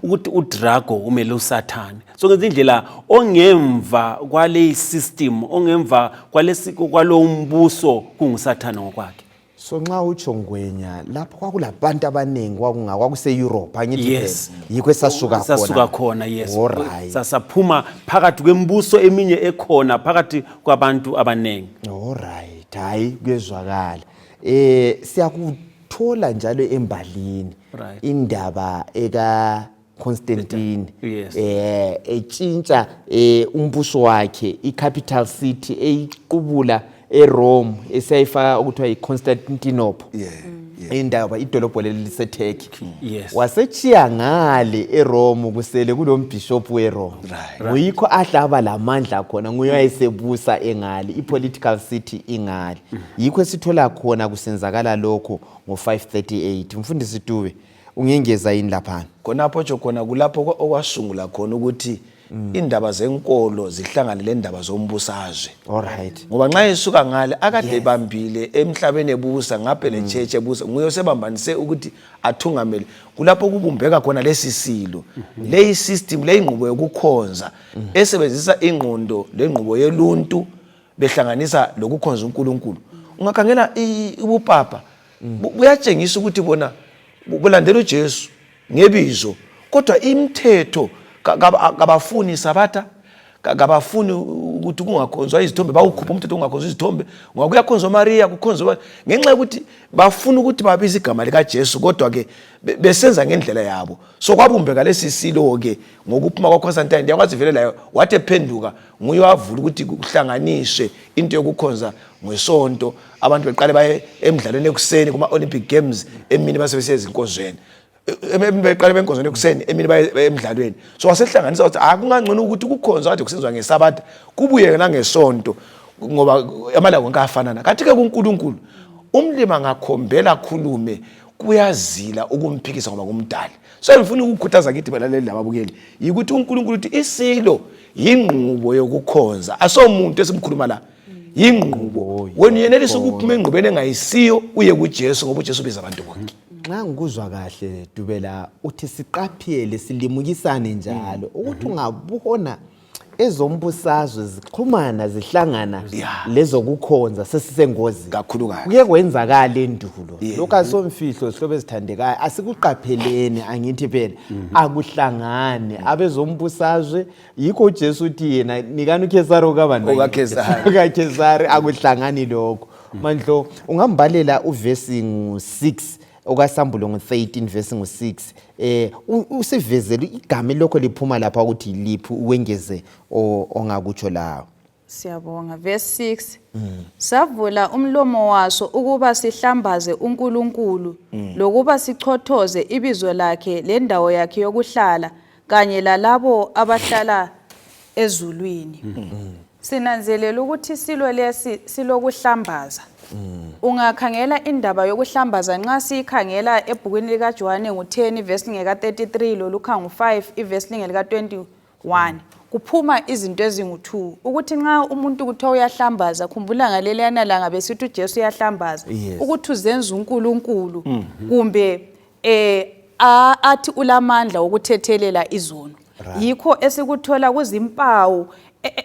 ukuthi uDrago umele uSathane. So ngenza indlela ongemva kwale system, ongemva kwalesi kwalo mbuso kunguSathane ngokwakhe. So nxa utsho Ngwenya, lapho kwakulabantu abaningi, kwakunga kwakuse-Europe, angithi? Yes. Phela yikho esasuka khona. Sasuka khona, yes. Alright. Sasaphuma phakathi kwembuso eminye ekhona phakathi kwabantu abaningi. Alright, hayi, kuyezwakala. Siyakuthola njalo embalini indaba eka Constantine etshintsha umbuso wakhe, i-capital city eyiqubula eRome esiyayifaka okuthiwa yi-Constantinople. Indaba idolobho leli liseTurkey. Wasechiya ngale eRome kusele kulombishop weRome. Nguyikho ahle aba lamandla khona, nguye wayesebusa engale, i-political city ingale. Yikho esithola khona kusenzakala lokho ngo-538. Mfundisi Dube, ungengeza yini laphana? Khonapho tsho khona kulapho okwasungula khona ukuthi indaba zenkolo zihlangane lendaba zombusazwe. Ngoba nxa esuka ngale akade ebambile emhlabeni ebusa ngaphe le-church ebusa, nguye osebambanise ukuthi athungamele. Kulapho kubumbeka khona lesi silo, leyi system, leyi ngqubo yokukhonza esebenzisa ingqondo lengqubo yoluntu behlanganisa lokukhonza uNkulunkulu. Ungakhangela ubupapa buyatshengisa ukuthi bona bulandela uJesu ngebizo, kodwa imithetho kabafuni sabatha, kabafuni ukuthi kungakhonzwa izithombe, bawukhupha umthetho ungakhonzwa izithombe, ngoba kuyakhonzwa Maria, kukhonzwa, ngenxa yokuthi bafuna ukuthi babize igama likaJesu, kodwa ke besenza ngendlela yabo. So kwabumbeka lesi silo ke ngokuphuma kwaConstantine. Ndiyakwazi vele layo wathi ephenduka nguye wavula ukuthi kuhlanganiswe into yokukhonza ngesonto, abantu beqale baye emdlalweni ekuseni kuma-Olympic Games, emini base besiya ezinkonzweni, beqale benkonzweni ekuseni, emini baye emdlalweni. So wasehlanganisa wathi akungangcono ukuthi kukhonzwa kade kusenziwa ngesabatha kubuye nangesonto, ngoba amalanga wonke afanana. Kanti-ke kuNkulunkulu umlimi angakhombela akhulume, kuyazila ukumphikisa ngoba ngumdali. So engifuna ukukhuthaza kithi balaleli lababukeli yikuthi uNkulunkulu uthi isilo yingqubo yokukhonza, asomuntu esimkhuluma la, yingqubo. Wena uyenelisa ukuphuma engqubeni engayisiyo uye kuJesu, ngoba uJesu ubiza abantu bonke. Nxa ngikuzwa kahle Dubela, uthi siqaphele, silimukisane njalo ukuthi ungabona ezombusazwe zixhumana zihlangana lezokukhonza, sesisengozini. Kakhulukazi. Kuye kwenzakala endulo lokhu, asomfihlo, zihlobo ezithandekayo, asikuqapheleni, angithi phela akuhlangani abezombusazwe. Yikho uJesu uthi yena nikani uKhesari okabani? OkaKhesari. OkaKhesari, akuhlangani lokho. Mandlo, ungambalela uvesi ngu-6 okaSambulo ngu-13 vesi ngu-6, usivezele igama elokho liphuma lapha ukuthi liphi, uwengeze ongakutsho lawo. Siyabonga. Verse 6. Savula umlomo waso ukuba sihlambaze uNkulunkulu lokuba sichothoze ibizo lakhe lendawo yakhe yokuhlala kanye lalabo abahlala ezulwini. Sinanzelela ukuthi silo lesi silokuhlambaza. Ungakhangela indaba yokuhlambaza nxa siyikhangela ebhukwini likaJohane ngu-10 ivesi lingeka-33, loLukha ngu-5 ivesi lingeka-21, kuphuma izinto ezingu-2 ukuthi nxa umuntu kuthiwa uyahlambaza, khumbula ngaleliyana langa besithi uJesu uyahlambaza, ukuthi uzenza uNkulunkulu kumbe athi ulamandla okuthethelela izono. Yikho esikuthola kuzimpawu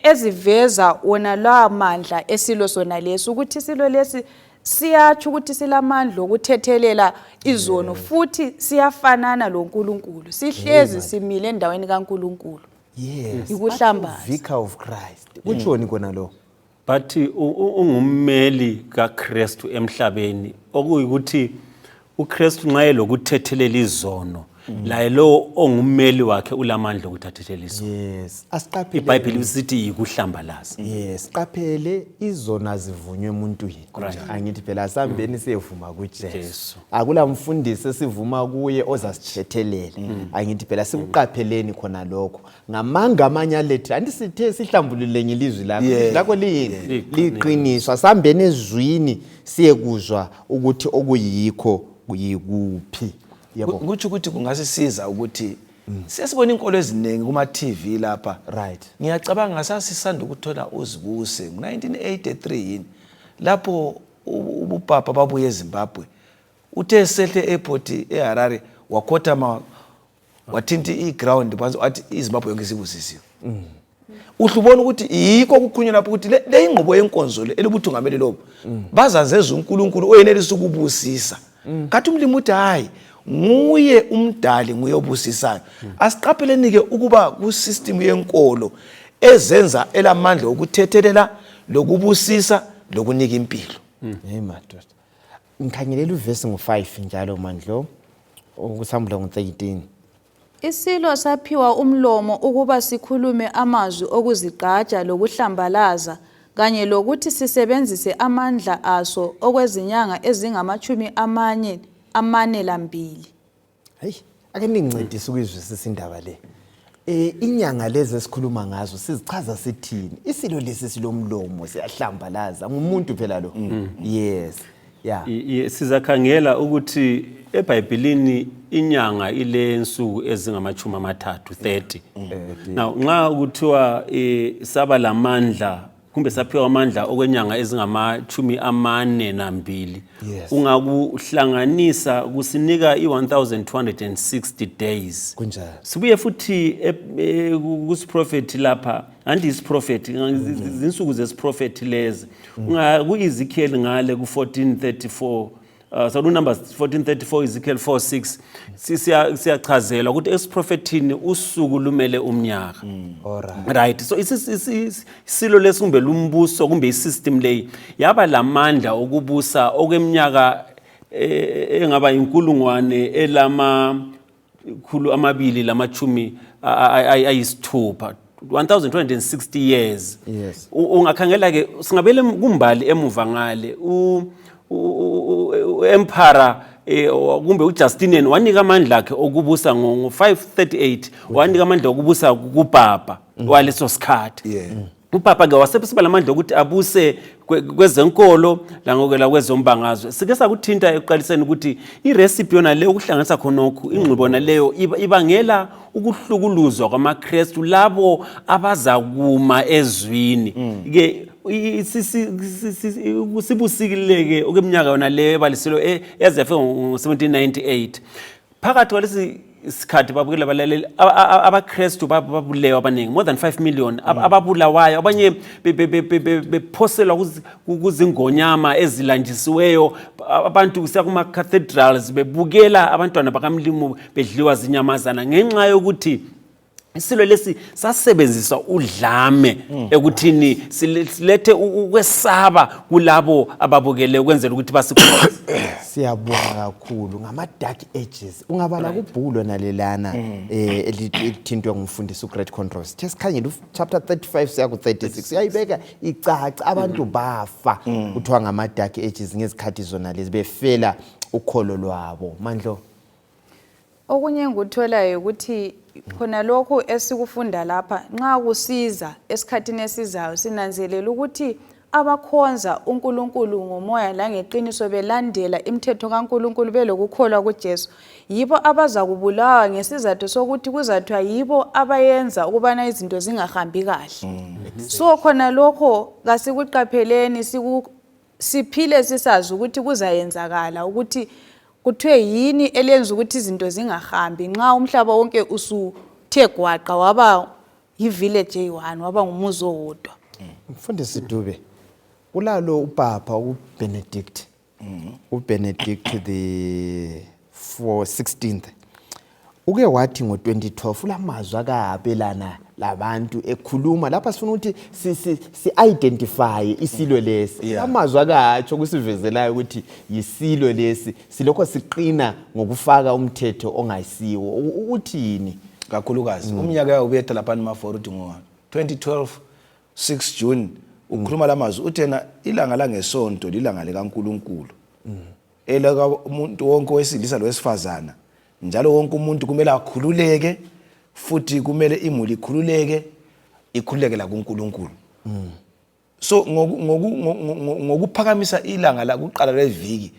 eziveza wona la mandla esilo sona lesi, ukuthi isilo lesi siyatsho ukuthi silamandla okuthethelela izono, futhi siyafanana loNkulunkulu, sihlezi simile endaweni kaNkulunkulu. Yikuhlambaza. Vicar of Christ kutshoni kona lo? Bathi ungummeli kaKristu emhlabeni, okuyikuthi uKristu nxa elokuthethelela izono, laye lo ongummeli wakhe ulamandla okuthi athethelele izono. Asiqaphele. IBhayibheli lisithi yikuhlambalaza. Yes, qaphele, izono azivunywe emuntwini. Angithi phela asihambeni siyevuma kuJesu. Jesu. Akula mfundisi esivuma kuye ozasithethelela. Angithi phela sikuqapheleni khona lokho. Ngamanga amanye alethe, anti sithe sihlambulule ngelizwi lakho. Ilizwi lakho liyini? Liqiniso. Liqiniso. Asihambeni ezwini siyekuzwa ukuthi okuyikho Yikuphi? Yebo. Kutsho ukuthi kungasisiza ukuthi siyasibona inkolo eziningi kuma-TV lapha. Ngiyacabanga sasisanda ukuthola uzibuse ngo-1983 yini lapho ubupapa babuye eZimbabwe, uthe sehle airport eHarare wakhothama wathinta i-ground phansi wathi iZimbabwe yonke isibusisiwe. Uhle ubona ukuthi yikho kukhulunywa lapho ukuthi le ingqubo yenkonzo le elibuthungameli lobu bazazeza uNkulunkulu oyenelisa ukubusisa. Kathi umlimi uthi hayi, nguye umdali, nguye obusisayo. Asiqapheleni-ke ukuba kusystem yenkolo ezenza elamandla okuthethelela lokubusisa lokunika impilo. Hey madoda, ngikhangelela uvesi ngu-5 njalo mandlo ukusambulo ngu-13. Isilo saphiwa umlomo ukuba sikhulume amazwi okuzigqaja lokuhlambalaza kanye lokuthi sisebenzise amandla aso okwezinyanga ezingamatshumi amanye 42. Hayi, ake ningincedise ukuyizwisisa indaba le. Inyanga lezi esikhuluma ngazo sizichaza sithini? Isilo lesi silomlomo siyahlambalaza, ngumuntu phela lo. Yes. Yeah. Sizakhangela ukuthi eBhayibhelini inyanga ilensuku ezingamatshumi amathathu, 30. Now nxa kuthiwa saba lamandla kumbe saphiwa amandla okwenyanga ezingamatshumi 42, ungakuhlanganisa kusinika i-1260 days. Kunjalo. Sibuye futhi kusiprofethi lapha, anti isiprofethi, zinsuku zesiprofethi lezi. Ku-Ezekiel ngale ku-1434, so Numbers 1434, Ezekiel 46, siyachazela ukuthi esiprofethini usuku lumele umnyaka. Right, so isilo lesi kumbe lumbuso kumbe isystem leyi yaba lamandla okubusa okweminyaka engaba inkulungwane elama 260, 1260 years. Ungakhangela ke singabele kumbali emuva ngale u-emperor kumbe uJustinian wanika amandla akhe okubusa ngo-538, wanika amandla okubusa kupapa waleso sikhathi. Upapa ke wasebesiba lamandla okuthi abuse kwezenkolo langokela kwezombangazwe. Sike sakuthinta ekuqaliseni ukuthi irecipe yona leyo ukuhlanganisa khonokhu ingqibo yona leyo ibangela ukuhlukuluzwa kwamaKrestu labo abazakuma ezwini. Ke sibusikileke okweminyaka yona leyo ebaliselwe yaze yafika ngo-1798. Phakathi kwalesi sikhathi babukela abalaleli abaKrestu babulewa abaningi, more than 5 million ababulawayo, abanye bephoselwa kuzingonyama ezilanjisiweyo, abantu kusiya kuma-cathedrals bebukela abantwana bakamlimu bedliwa zinyamazana ngenxa yokuthi isilo lesi sasebenzisa udlame ekuthini silethe ukwesaba kulabo ababukele ukwenzela ukuthi basikhonze. Siyabonga kakhulu ngama-dark ages. Ungabala kubhuku lona lelana elithintwe ngumfundisi uGreat Controversy. Sithe sikhangele chapter 35 siya ku-36, uyayibeka icaca, abantu bafa kuthiwa ngama-dark ages ngezikhathi zona lezi befela ukholo lwabo. Mandlo. Okunye engikutholayo ukuthi khona lokhu esikufunda lapha nxa kusiza esikhathini esizayo sinanzelela ukuthi abakhonza uNkulunkulu ngomoya langeqiniso belandela imithetho kaNkulunkulu belokukholwa kuJesu yibo abazakubulawa ngesizathu sokuthi kuzathiwa yibo abayenza ukubana izinto zingahambi kahle. So khona lokho kasikuqapheleni, siphile sisazi ukuthi kuzayenzakala ukuthi kuthiwe yini elenza ukuthi izinto zingahambi nxa umhlaba wonke usuthe gwaqa waba yi-village eyi-one, waba ngumuzi owodwa. Mfundisi Dube, kulalo upapa uBenedict, uBenedict the 16th, uke wathi ngo-2012 ulamazwi akabelana labantu ekhuluma lapha, sifuna ukuthi si-identify isilo lesi. Amazwi akatsho kusivezelayo ukuthi yisilo lesi silokho siqina ngokufaka umthetho ongayisiwo. Uthini? Kakhulukazi umnyaka yawubetha laphana mafora uthi ngo-2012 6 June ukhuluma lamazwi uthi yena ilanga langesonto lilanga likaNkulunkulu elaka umuntu wonke wesilisa lowesifazana, njalo wonke umuntu kumele akhululeke futhi kumele imuli ikhululeke, ikhululeke la kuNkulunkulu. So ngokuphakamisa ilanga lakuqala leviki,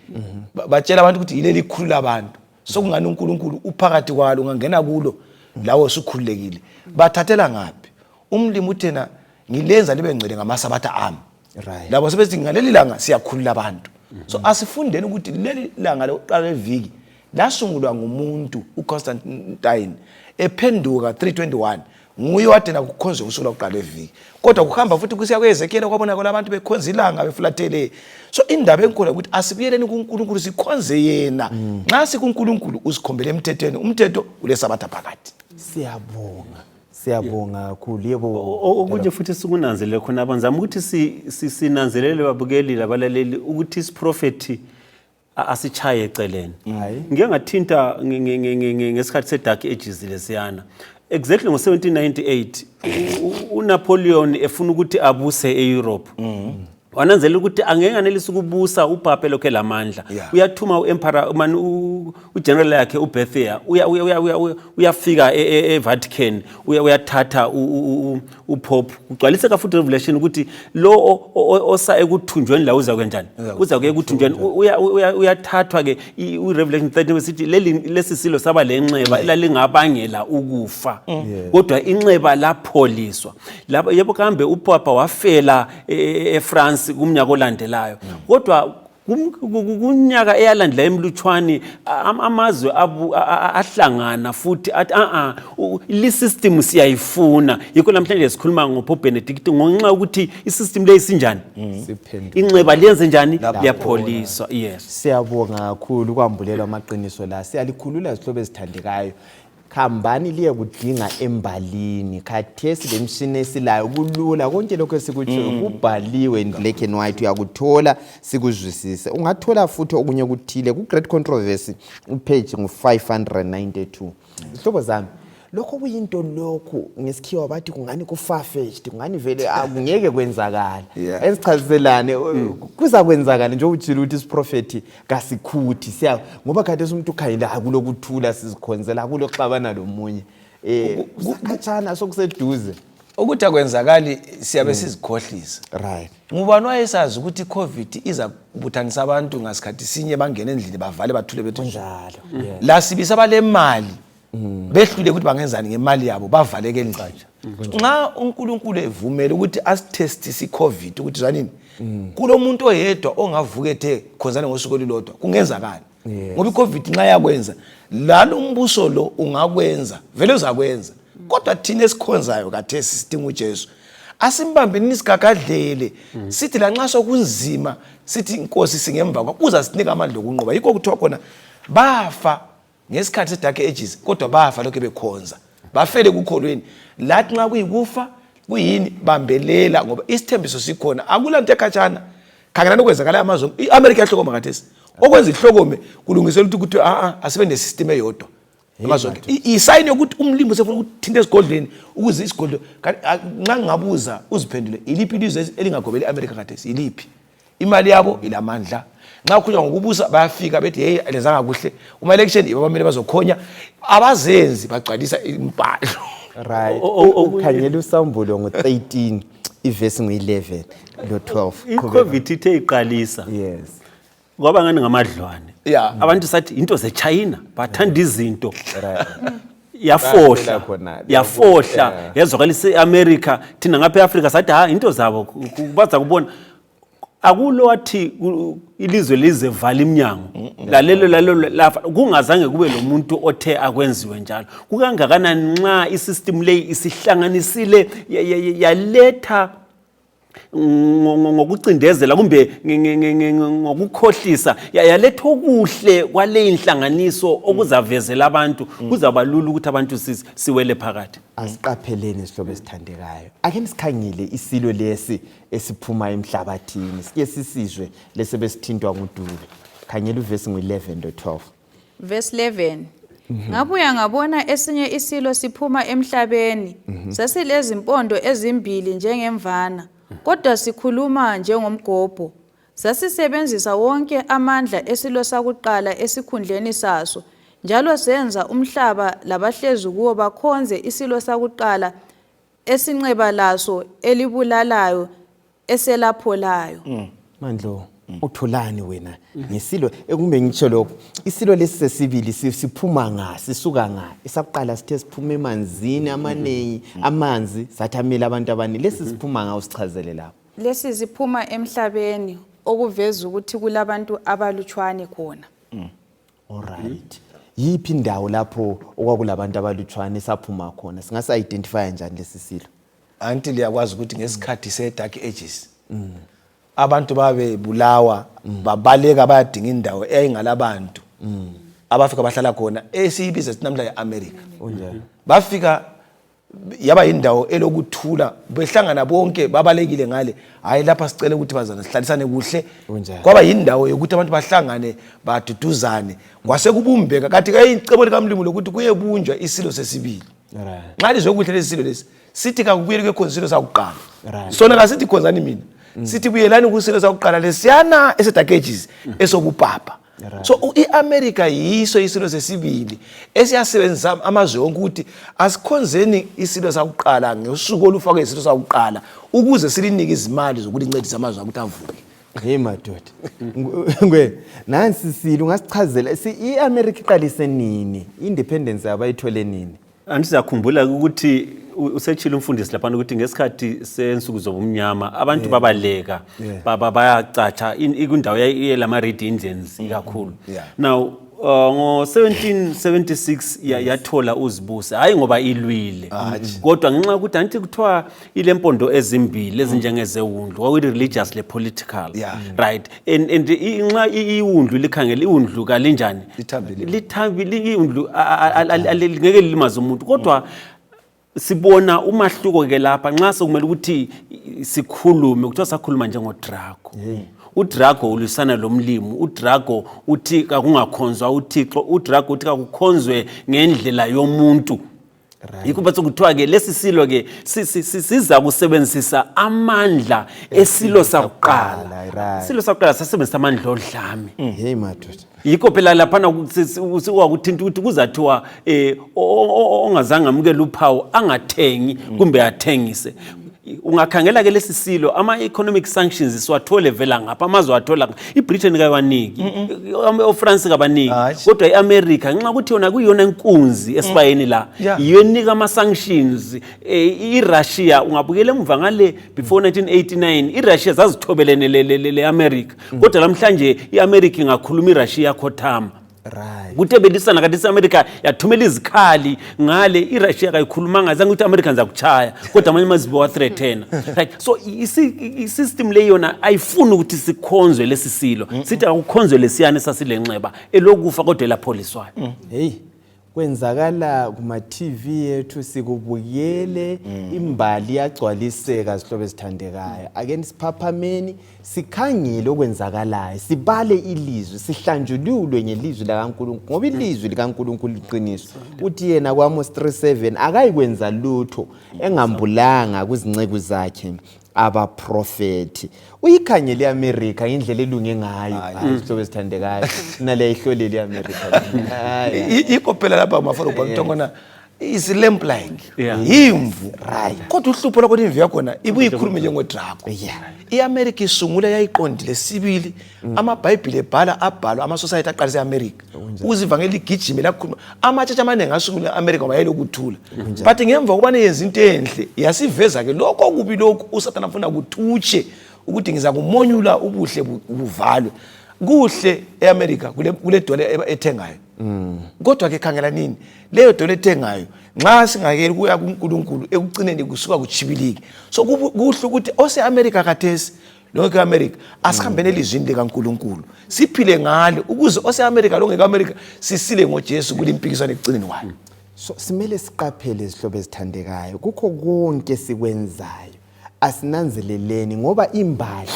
batshela abantu ukuthi yileli khulu labantu, sokungani uNkulunkulu uphakathi kwalo, ungangena kulo lawo usukhululekile. Bathathela ngaphi? Umlimi uthena ngilenza libe ngcwele ngamasabatha ami. Labo sebethi ngaleli langa siyakhulula abantu. So asifundeni ukuthi leli langa lokuqala leviki lasungulwa ngumuntu uConstantine ephenduka 321, nguye wadena kukhonzwe usuku lokuqala leviki. Kodwa kuhamba futhi kusiya kweEzekiel kwabonakala abantu bekhonza ilanga befulathele. So indaba enkulu ukuthi asibuyeleni kuNkulunkulu, sikhonze yena. Nxa sikuNkulunkulu usikhombele emthethweni, umthetho ulesabatha phakathi. Siyabonga, siyabonga kakhulu. Yebo. Okunye futhi sikunanzelele khona, abanzama ukuthi sinanzelele babukeli labalaleli ukuthi isiprofethi asichaye eceleni. Ngike ngathinta ngesikhathi se-Dark Ages lesiyana, exactly ngo-1798 uNapoleon efuna ukuthi abuse e-Europe, wananzelela ukuthi angeke anelise ukubusa upapa elokhu elamandla. Uyathuma u-emperor mani, ugeneral yakhe uBerthier, uyafika eVatican, uyathatha upope. Kugcwaliseka futhi Revelation ukuthi lo osa ekuthunjweni la uza kwenjani, uza kuya ekuthunjweni. Uyathathwa ke. U-Revelation 13 sithi leli lesi silo saba lenxeba elalingabangela ukufa, kodwa inxeba lapholiswa. Lapho yebo kambe upapa wafela eFrance kumnyaka olandelayo, kodwa kunyaka eyalandela emlutshwani amazwe ahlangana futhi athi a li system siyayifuna. Yikho namhlanje sikhuluma ngoPope Benedict, ngonxa yokuthi i-system leyi sinjani. Siphenduke. Inxeba liyenze njani? Liyapholiswa, yes. Siyabonga kakhulu ukwambulelwa amaqiniso la. Siyalikhulula, zihlobo ezithandekayo. Khambani liye kudinga embalini. Khathesi lemishini esilayo kulula, konke lokho esikutshoyo kubhaliwe in black and white, uyakuthola sikuzwisise. Ungathola futhi okunye okuthile ku-Great Controversy, upage ngu-592. Zihlobo zami, lokho kuyinto, lokhu ngesikhiwa bathi kungani ku-far-fetched, kungani vele akungeke kwenzakala. Esichaziselane kuza kwenzakala njengoba utshilo ukuthi isiprofethi kasikhuthi siya, ngoba khathesi umuntu ukhangele akulokuthula, sizikhonzela, akuloxabana lomunye, kusakhatshana, sokuseduze. Ukuthi akwenzakali siyabe sizikhohlisa. Ngubani wayesazi ukuthi i-COVID iza kubuthanisa abantu ngasikhathi sinye, bangene endlini, bavale, bathule, bethi Kunjalo. La sibisa abalemali behlule ukuthi bangenzani ngemali yabo, bavaleke endlini. Nxa uNkulunkulu evumele ukuthi asithestise i-COVID ukuthi zwanini, kulo muntu oyedwa ongavuka ethe khonzane ngosuku olulodwa, kungenzakala. Ngoba i-COVID nxa yakwenza lalo umbuso lo ungakwenza, vele uzakwenza. Kodwa thina esikhonzayo kathesi sidinga uJesu, asimbambeni sigagadlele, sithi lanxa sokunzima sithi inkosi singemva kwakho, uzasinika amandla okunqoba. Yikho kuthiwa khona bafa ngesikhathi se-Dark Ages, kodwa bafa lokhu bekhonza, bafele kukholweni. Lathi nxa kuyikufa kuyini, bambelela, ngoba isithembiso sikhona, akulanto ekhatshana. Khangelani okwenzakala amazwe, i-Amerika yahlokoma khathesi. Okwenza ihlokome kulungisela ukuthi kuthiwe a-a asibe nesystem eyodwa amazwe onke. Isayini yokuthi umlimi usefuna ukuthinta esigodlweni ukuze isigodlo. Nxa ngingabuza uziphendule, iliphi ilizwe elingagobeli i-Amerika khathesi? Iliphi? Imali yabo ilamandla. Nxa kukhulunywa ngokubusa bayafika bethi heyi, alenzanga kuhle kuma-election, yibo abamele bazokhonya, abazenzi bagcwalisa imbhalo. Ukhangela uSambulo ngo-13, ivesi ngu-11 lo-12. I-COVID ithe iqalisa, kwaba ngani ngamadlwane. Abantu sathi into zeChina, bathanda izinto. Yafohla. Bayafela khonale. Yafohla. Yazwakalisa e-America, thina ngapha e-Afrika sathi ha, into zabo baza kubona. Akulo wathi ilizwe lize vala iminyango lalelo lalelo lafa, kungazange kube lo muntu othe akwenziwe njalo. Kukangakanani nxa isystem leyi isihlanganisile yaletha ngokucindezela kumbe ngokukhohlisa, yaletha okuhle kwaleyi nhlanganiso okuzavezela abantu, kuzaba lula ukuthi abantu siwele phakathi. Asiqapheleni, sihlobo esithandekayo. Ake nisikhangele isilo lesi esiphuma emhlabathini, sike sisizwe lese besithintwa nguDube. Khangela uvesi ngu-11 lo-12. Verse 11. Ngabuya ngabona esinye isilo siphuma emhlabeni. Sasilezimpondo ezimbili njengemvana, kodwa sikhuluma njengomgobho. Sasisebenzisa wonke amandla esilo sakuqala esikhundleni saso, njalo senza umhlaba labahlezi kuwo bakhonze isilo sakuqala esinxeba laso elibulalayo. Eselapholayo. Mandlo, utholani wena ngesilo ekumbe ngitsho lokho isilo lesi sesibili siphuma nga sisuka nga esakuqala sithe siphuma emanzini amaningi amanzi sathi amele abantu abaningi lesi siphuma nga usichazele lapho. Lesi siphuma emhlabeni okuveza ukuthi kulabantu abalutshwane khona. Alright. Yiphi indawo lapho okwakulabantu abalutshwane saphuma khona singasi-identifya njani lesi silo? Anti liyakwazi ukuthi ngesikhathi se-dark ages abantu babebulawa babaleka bayadinga indawo eyayingalabantu abafika bahlala khona esiyibiza sithi namhla i-America. Bafika yaba yindawo elokuthula behlangana bonke babalekile ngale hayi lapha sicele ukuthi bazana sihlalisane kuhle kwaba yindawo yokuthi abantu bahlangane baduduzane kwasekubumbeka kanti kayicebo likamlimu lokuthi kuyebunjwa isilo sesibili nxa lizwe kuhle lesi silo lesi sithi kakubuyeli kuyekhonza isilo sakuqala sona kasithi khonzani mina sithi buyelani kusilo sakuqala lesiyana esedark ages esobupapa. So i-America yiso isilo sesibili esiyasebenzisa amazwe wonke ukuthi asikhonzeni isilo sakuqala ngosuku olufakwe isilo sakuqala ukuze silinike izimali zokulincedisa amazwe ukuthi avuke. Hey madoda. Ngwe nansi silo ungasichazela i-America iqalise nini? Independence abayithole nini? Anti siyakhumbula ukuthi usetshile umfundisi laphana ukuthi ngesikhathi sensuku zobumnyama abantu babaleka bayacatsha kwindawo yelama-Red Indians ikakhulu. Now ngo-1776 yathola uzibuse, hhayi ngoba ilwile kodwa ngenxa yokuthi angithi kuthiwa ilempondo ezimbili ezinjengezewundlu kwakuyi-religious le-political. Right, and nxa iwundlu likhangela iwundlu kalinjani lithambile, iwundlu ngeke lilimaze umuntu, kodwa sibona umahluko ke lapha nxa sekumele ukuthi sikhulume kuthiwa sakhuluma njengoDrago. UDrago ulwisana lomlimi, uDrago uthi kakungakhonzwa uThixo, uDrago uthi kakukhonzwe ngendlela yomuntu. Yikho bese kuthiwa-ke lesi silo-ke siza kusebenzisa amandla esilo sakuqala. Isilo sakuqala sasebenzisa amandla odlame. Hey madoda. Yikho phela laphana kwakuthinta ukuthi kuzathiwa um ongazange amukele uphawu angathengi kumbe athengise. Ungakhangela ke lesi silo ama-economic sanctions siwathole vela ngapha amazwe athola iBritain kayiwaniki, oFrance kabaniki, kodwa i-America ngenxa yokuthi yona kuyiyona inkunzi esibayeni la yiyo enika ama-sanctions. I-Russia ungabukela emuva ngale before 1989 i-Russia zazithobelene le-America, kodwa namhlanje i-America ingakhuluma i-Russia iyakhothama. Kuthe belisana kanti isi-America yathumela izikhali ngale i-Russia kayikhulumanga zange ukuthi America ngizakuchaya kodwa amanye amazwe wathreatena. Right, so i-system le yona ayifuni ukuthi sikhonzwe lesi silo, sithi akukhonzwe lesiyana esasilenxeba elokufa kodwa elapholiswayo. Hey, kwenzakala kuma-TV yethu sikubukele, imbali iyagcwaliseka zihlobo ezithandekayo. Ake nisiphaphameni sikhangele okwenzakalayo, sibale ilizwi, sihlanjululwe ngelizwi likaNkulunkulu, ngoba ilizwi likaNkulunkulu liqiniso. Uthi yena kuAmos 3:7 akayikwenza lutho engambulanga kuzinceku zakhe abaprofethi. Uyikhangele iAmerica indlela elunge ngayo. Hayi zihlobo ezithandekayo, nale ihlolele iAmerica. Yikho phela lapha mafaro bhakutongona is lamp like yimvu, kodwa uhlupho lwakhona imvu yakhona ibuye ikhulume njengodrago. I-America isungula yayiqondile sibili, amabhayibhile ebhala abhalwa ama-society aqalisa e-America ukuze ivangeli ligijime lakhuluma. Amatshetshi amaningi asungula e-America ngoba yayilokuthula, but ngemva kokubana yenza into enhle yasiveza-ke lokho okubi lokhu uSathane afuna kuthutshe ukuthi ngizakumonyula ubuhle buvalwe. Kuhle e-America kule dola ethengayo, kodwa ke khangela nini leyo dola ethengayo nxa singakeli kuya kuNkulunkulu ekucineni kusuka kutshibilike. So kuhle ukuthi ose-America khathesi lonke e-America asihambeni elizwini likaNkulunkulu siphile ngalo ukuze ose-America longeke America sisile ngoJesu kulimpikiswano ekucineni kwayo. So simele siqaphele izihlobo ezithandekayo kukho konke sikwenzayo, asinanzeleleni ngoba imbali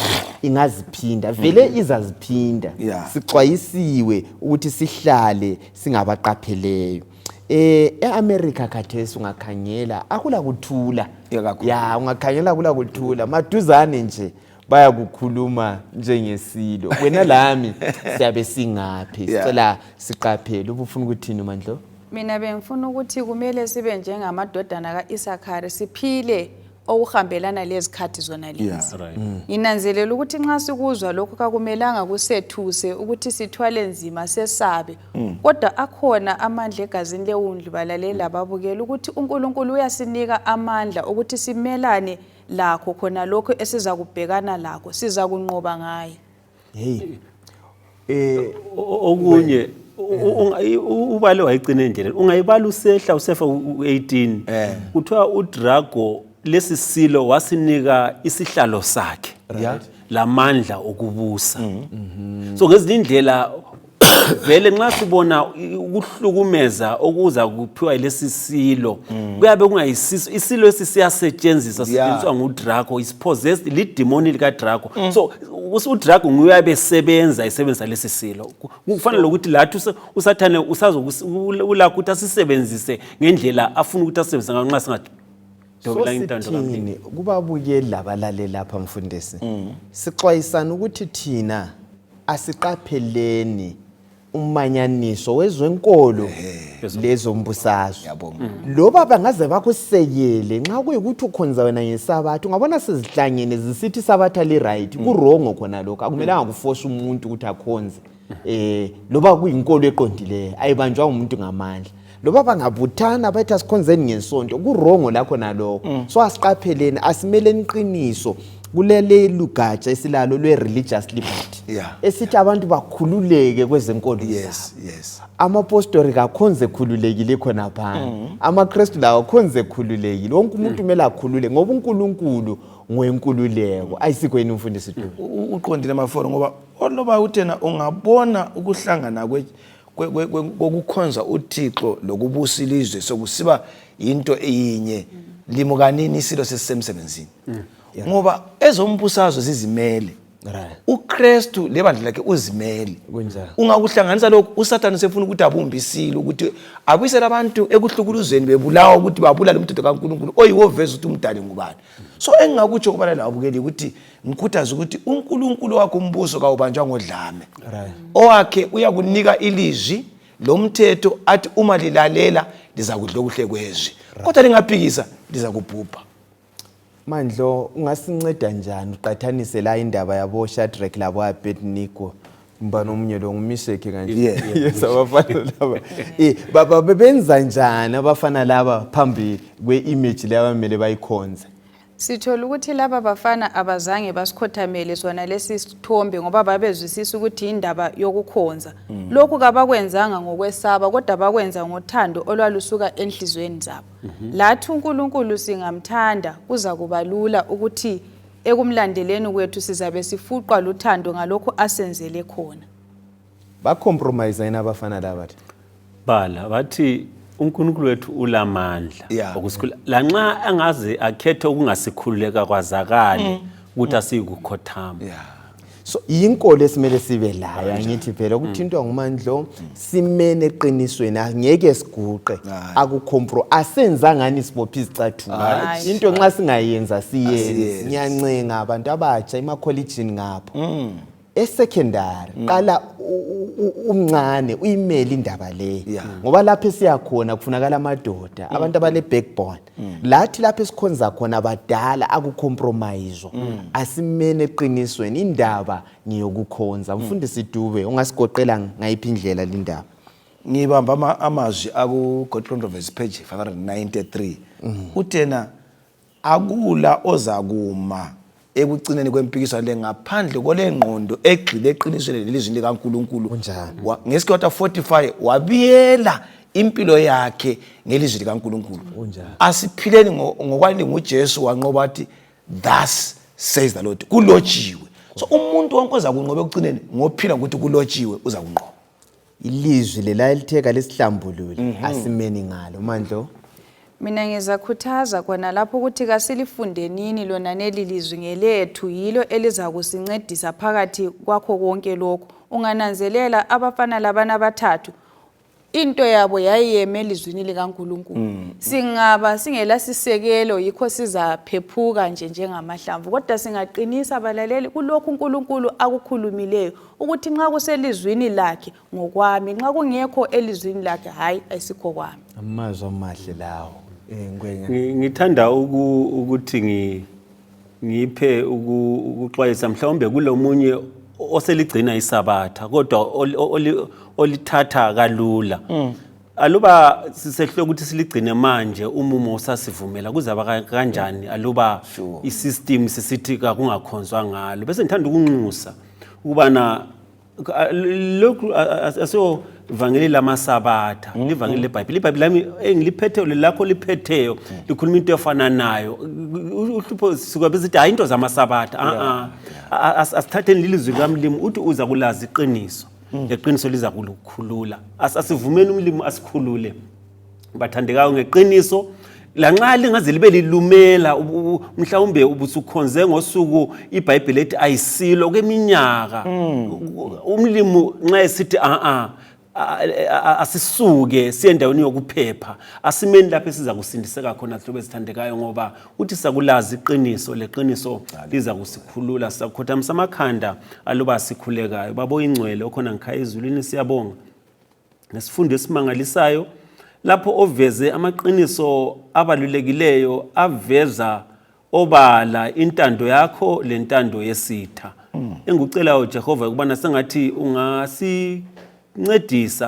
ingaziphinda vele, izaziphinda. Sixwayisiwe ukuthi sihlale singabaqapheleyo. E-America khathesi ungakhangela akula kuthula, ya ungakhangela akula kuthula, maduzane nje bayakukhuluma njengesilo. Wena lami siyabe singaphi? Sicela siqaphele. Ubufuna ukuthini Mandlo? Mina bengifuna ukuthi kumele sibe njengamadodana ka-Isakhari, siphile Okuhambelana lezikhathi zona lezi. Right. Nginanzelela ukuthi nxa sikuzwa lokhu kakumelanga kusethuse ukuthi sithwale nzima sesabe. Kodwa akhona amandla egazini lewundlu balaleli lababukeli ukuthi uNkulunkulu uyasinika amandla ukuthi simelane lakho khona lokho esizakubhekana lakho, sizakunqoba ngaye. Hey. Eh Okunye ubale wayigcina endleleni, ungayibala usehla usefa u-18, kuthiwa uDrago lesi silo wasinika isihlalo sakhe lamandla okubusa. So ngezinye indlela vele nxa sibona ukuhlukumeza okuza kuphiwa lesi silo, kuyabe kungayisiso isilo esi siyasetshenziswa, sisetshenziswa nguDrago, is possessed lidimoni likaDrago. So uDrago nguye uyabe esebenza esebenzisa lesi silo. Kufana lokuthi lathi uSathane ulakho ukuthi asisebenzise ngendlela afuna ukuthi asebenzise ngayo nxa So singadobela intando kaMlimu. sithini kubabukeli labalaleli lapha, mfundisi? Sixwayisana ukuthi thina asiqapheleni umanyaniso wezwenkolo lezombusazwe. Ngiyabonga. Loba bangaze bakusekele, nxa kuyikuthi ukhonza wena ngesabatha, ungabona sezihlangene zisithi isabatha li-right, ku-wrong khona lokho. Akumelanga kuforce umuntu ukuthi akhonze, loba kuyinkolo eqondileyo, ayibanjwa ngumuntu ngamandla. Loba bangabuthana bathi asikhonzeni ngesonto, ku-wrong lakho nalokho. So asiqapheleni, asimeleni iqiniso kuleli lugatsha esilalo lwe-religious liberty esithi abantu bakhululeke kwezenkolo zabo. Amapostori kakhonze ekhululekile khonaphana, amaKrestu lawo akhonze ekhululekile, wonke umuntu kumele akhulule ngoba uNkulunkulu ngwenkululeko. Ayisikho yini, umfundisi Dube? Uqondile maforo, ngoba oloba uthena ungabona ukuhlangana kokukhonza uThixo lokubusa ilizwe sokusiba yinto eyinye, limukanini isilo sesisemsebenzini, ngoba ezombusazwe zizimele. UKristu lebandla lakhe uzimele. Kunjalo. Ungakuhlanganisa lokhu, uSathane usefuna ukuthi abumbe isilo ukuthi abuyisele abantu ekuhlukuluzweni bebulawa, ukuthi babulale umthetho kaNkulunkulu oyiwo veza ukuthi umdali ngubani. So engingakutsho kubana labukeli ukuthi ngikhuthaze ukuthi uNkulunkulu wakho umbuso kawubanjwa ngodlame. Owakhe uyakunika ilizwi lomthetho, athi uma lilalela lizakudla okuhle kwezwi, kodwa lingaphikisa lizakubhubha. Mandlo, ungasinceda njani uqathanise la indaba yabo Shadrach labo Abednego, mbani omunye lo, nguMisheki kanje? Yes, abafana laba, baba bebenza njani abafana laba phambi kwe-image le abamele bayikhonze? Sithola ukuthi laba bafana abazange basikhothamele sona lesi sithombe ngoba babezwisisa ukuthi indaba yokukhonza. Lokhu kabakwenzanga ngokwesaba, kodwa bakwenza ngothando olwalusuka enhliziyweni zabo. Lathi uNkulunkulu singamthanda, kuza kuba lula ukuthi ekumlandeleni kwethu sizabe sifuqwa luthando ngalokhu asenzele khona. Bacompromise yini abafana laba thi? Bala bathi uNkulunkulu wethu ulamandla okusikhulula, lanxa angaze akhethe ukungasikhululeka kwazakale ukuthi asiyikukhothama. So yinkolo esimele sibe layo, angithi phela ukuthintwa ngumandlo, simene eqinisweni, angeke siguqe. Akucompro asenzangani sibophe izicathulo. Into nxa singayenza siyenze. Asiyenzi. Ngiyancenga abantu abatsha emakholijini ngapho, esecondary, qala umncane uyimele indaba le, ngoba lapho esiyakhona kufunakala amadoda, abantu abale backbone. Lathi lapho esikhonza khona badala, akucompromise, asimene eqinisweni, indaba ngiyokukhonza. Mfundisi Dube, ungasigoqela ngayiphi indlela lindaba? Ngibamba amazwi aku-God Controversy page 593. Uthena akula ozakuma ekucineni kwempikiswano le ngaphandle kolengqondo egxile eqinisweni lelizwi likaNkulunkulu. Kunjalo. Ngesikhathi 45 wabiyela impilo yakhe ngelizwi likaNkulunkulu. Kunjalo. Asiphileni ngokwalinga uJesu wanqoba, athi thus says the Lord, kulotshiwe. So umuntu wonke oza kunqoba ekucineni ngophila ngokuthi kulotshiwe uza kunqoba. Ilizwi lela elitheka lisihlambulule, asimeni ngalo, Mandlo. Mina ngizakhuthaza khona lapho ukuthi kasilifundenini lona neli lizwi, ngelethu, yilo elizakusincedisa phakathi kwakho konke lokhu. Ungananzelela abafana labana abathathu, into yabo yayiyeme elizwini likaNkulunkulu. Singaba singela sisekelo, yikho sizaphephuka nje njengamahlamvu, kodwa singaqinisa abalaleli kulokhu uNkulunkulu akukhulumileyo, ukuthi nxa kuselizwini lakhe ngokwami, nxa kungekho elizwini lakhe, hayi, ayisikho kwami. Amazwi amahle lawo. Eh Ngwenya. Ngithanda ukuthi ngiphe ukuxwayisa mhlawumbe kulomunye oseligcina isabatha kodwa olithatha kalula. Aluba sisehlwe ukuthi siligcine manje umumo usasivumela kuzaba kanjani aluba isystem sisithi kakungakhonzwa ngalo. Bese ngithanda ukunxusa ukubana lokhu asiyo vangeli lamasabatha mm, livangeli mm. lebhayibheli. Ibhayibheli lami engiliphetheyo lelakho liphetheyo mm. likhuluma into efana nayo. Uhlupho sisuka besithi hayi into zamasabatha, a-a, asithatheni lilizwi likamlimi uthi uza kulazi iqiniso, leqiniso liza kulukhulula. Asivumeni umlimi asikhulule, bathandekayo, ngeqiniso, lanxa lingaze libe lilumela. Mhlawumbe ubusukhonze ngosuku iBhayibheli ethi ayisilo kweminyaka. Umlimu nxa esithi a-a, asisuke siye endaweni yokuphepha, asimeni lapho esiza kusindiseka khona, zihlobo ezithandekayo, ngoba uthi sakulazi iqiniso, leqiniso liza kusikhulula. Sizakhothamisa amakhanda aluba sikhulekayo. Baba oyingcwele okhona ngikhaya ezulwini, siyabonga ngesifundo esimangalisayo lapho oveze amaqiniso abalulekileyo aveza obala intando yakho lentando yesitha. Engikucelayo Jehova ukubana sengathi ungasincedisa.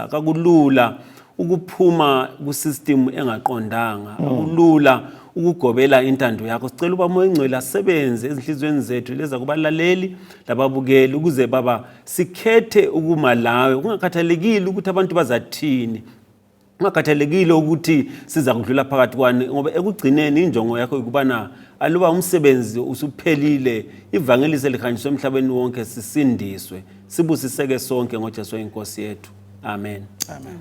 Kakulula ukuphuma kusystem engaqondanga, akulula ukugobela intando yakho. Sicela uba Moya Ingcwele asebenze ezinhliziyweni zethu leza kubalaleli lababukeli, ukuze Baba sikhethe ukuma lawe kungakhathalekile ukuthi abantu bazathini, kungakhathalekile ukuthi siza kudlula phakathi kwani, ngoba ekugcineni injongo yakho ikubana aluba umsebenzi usuphelile, ivangeli selihanjiswe emhlabeni wonke, sisindiswe, sibusiseke sonke ngoJesu inkosi yethu. Amen, amen.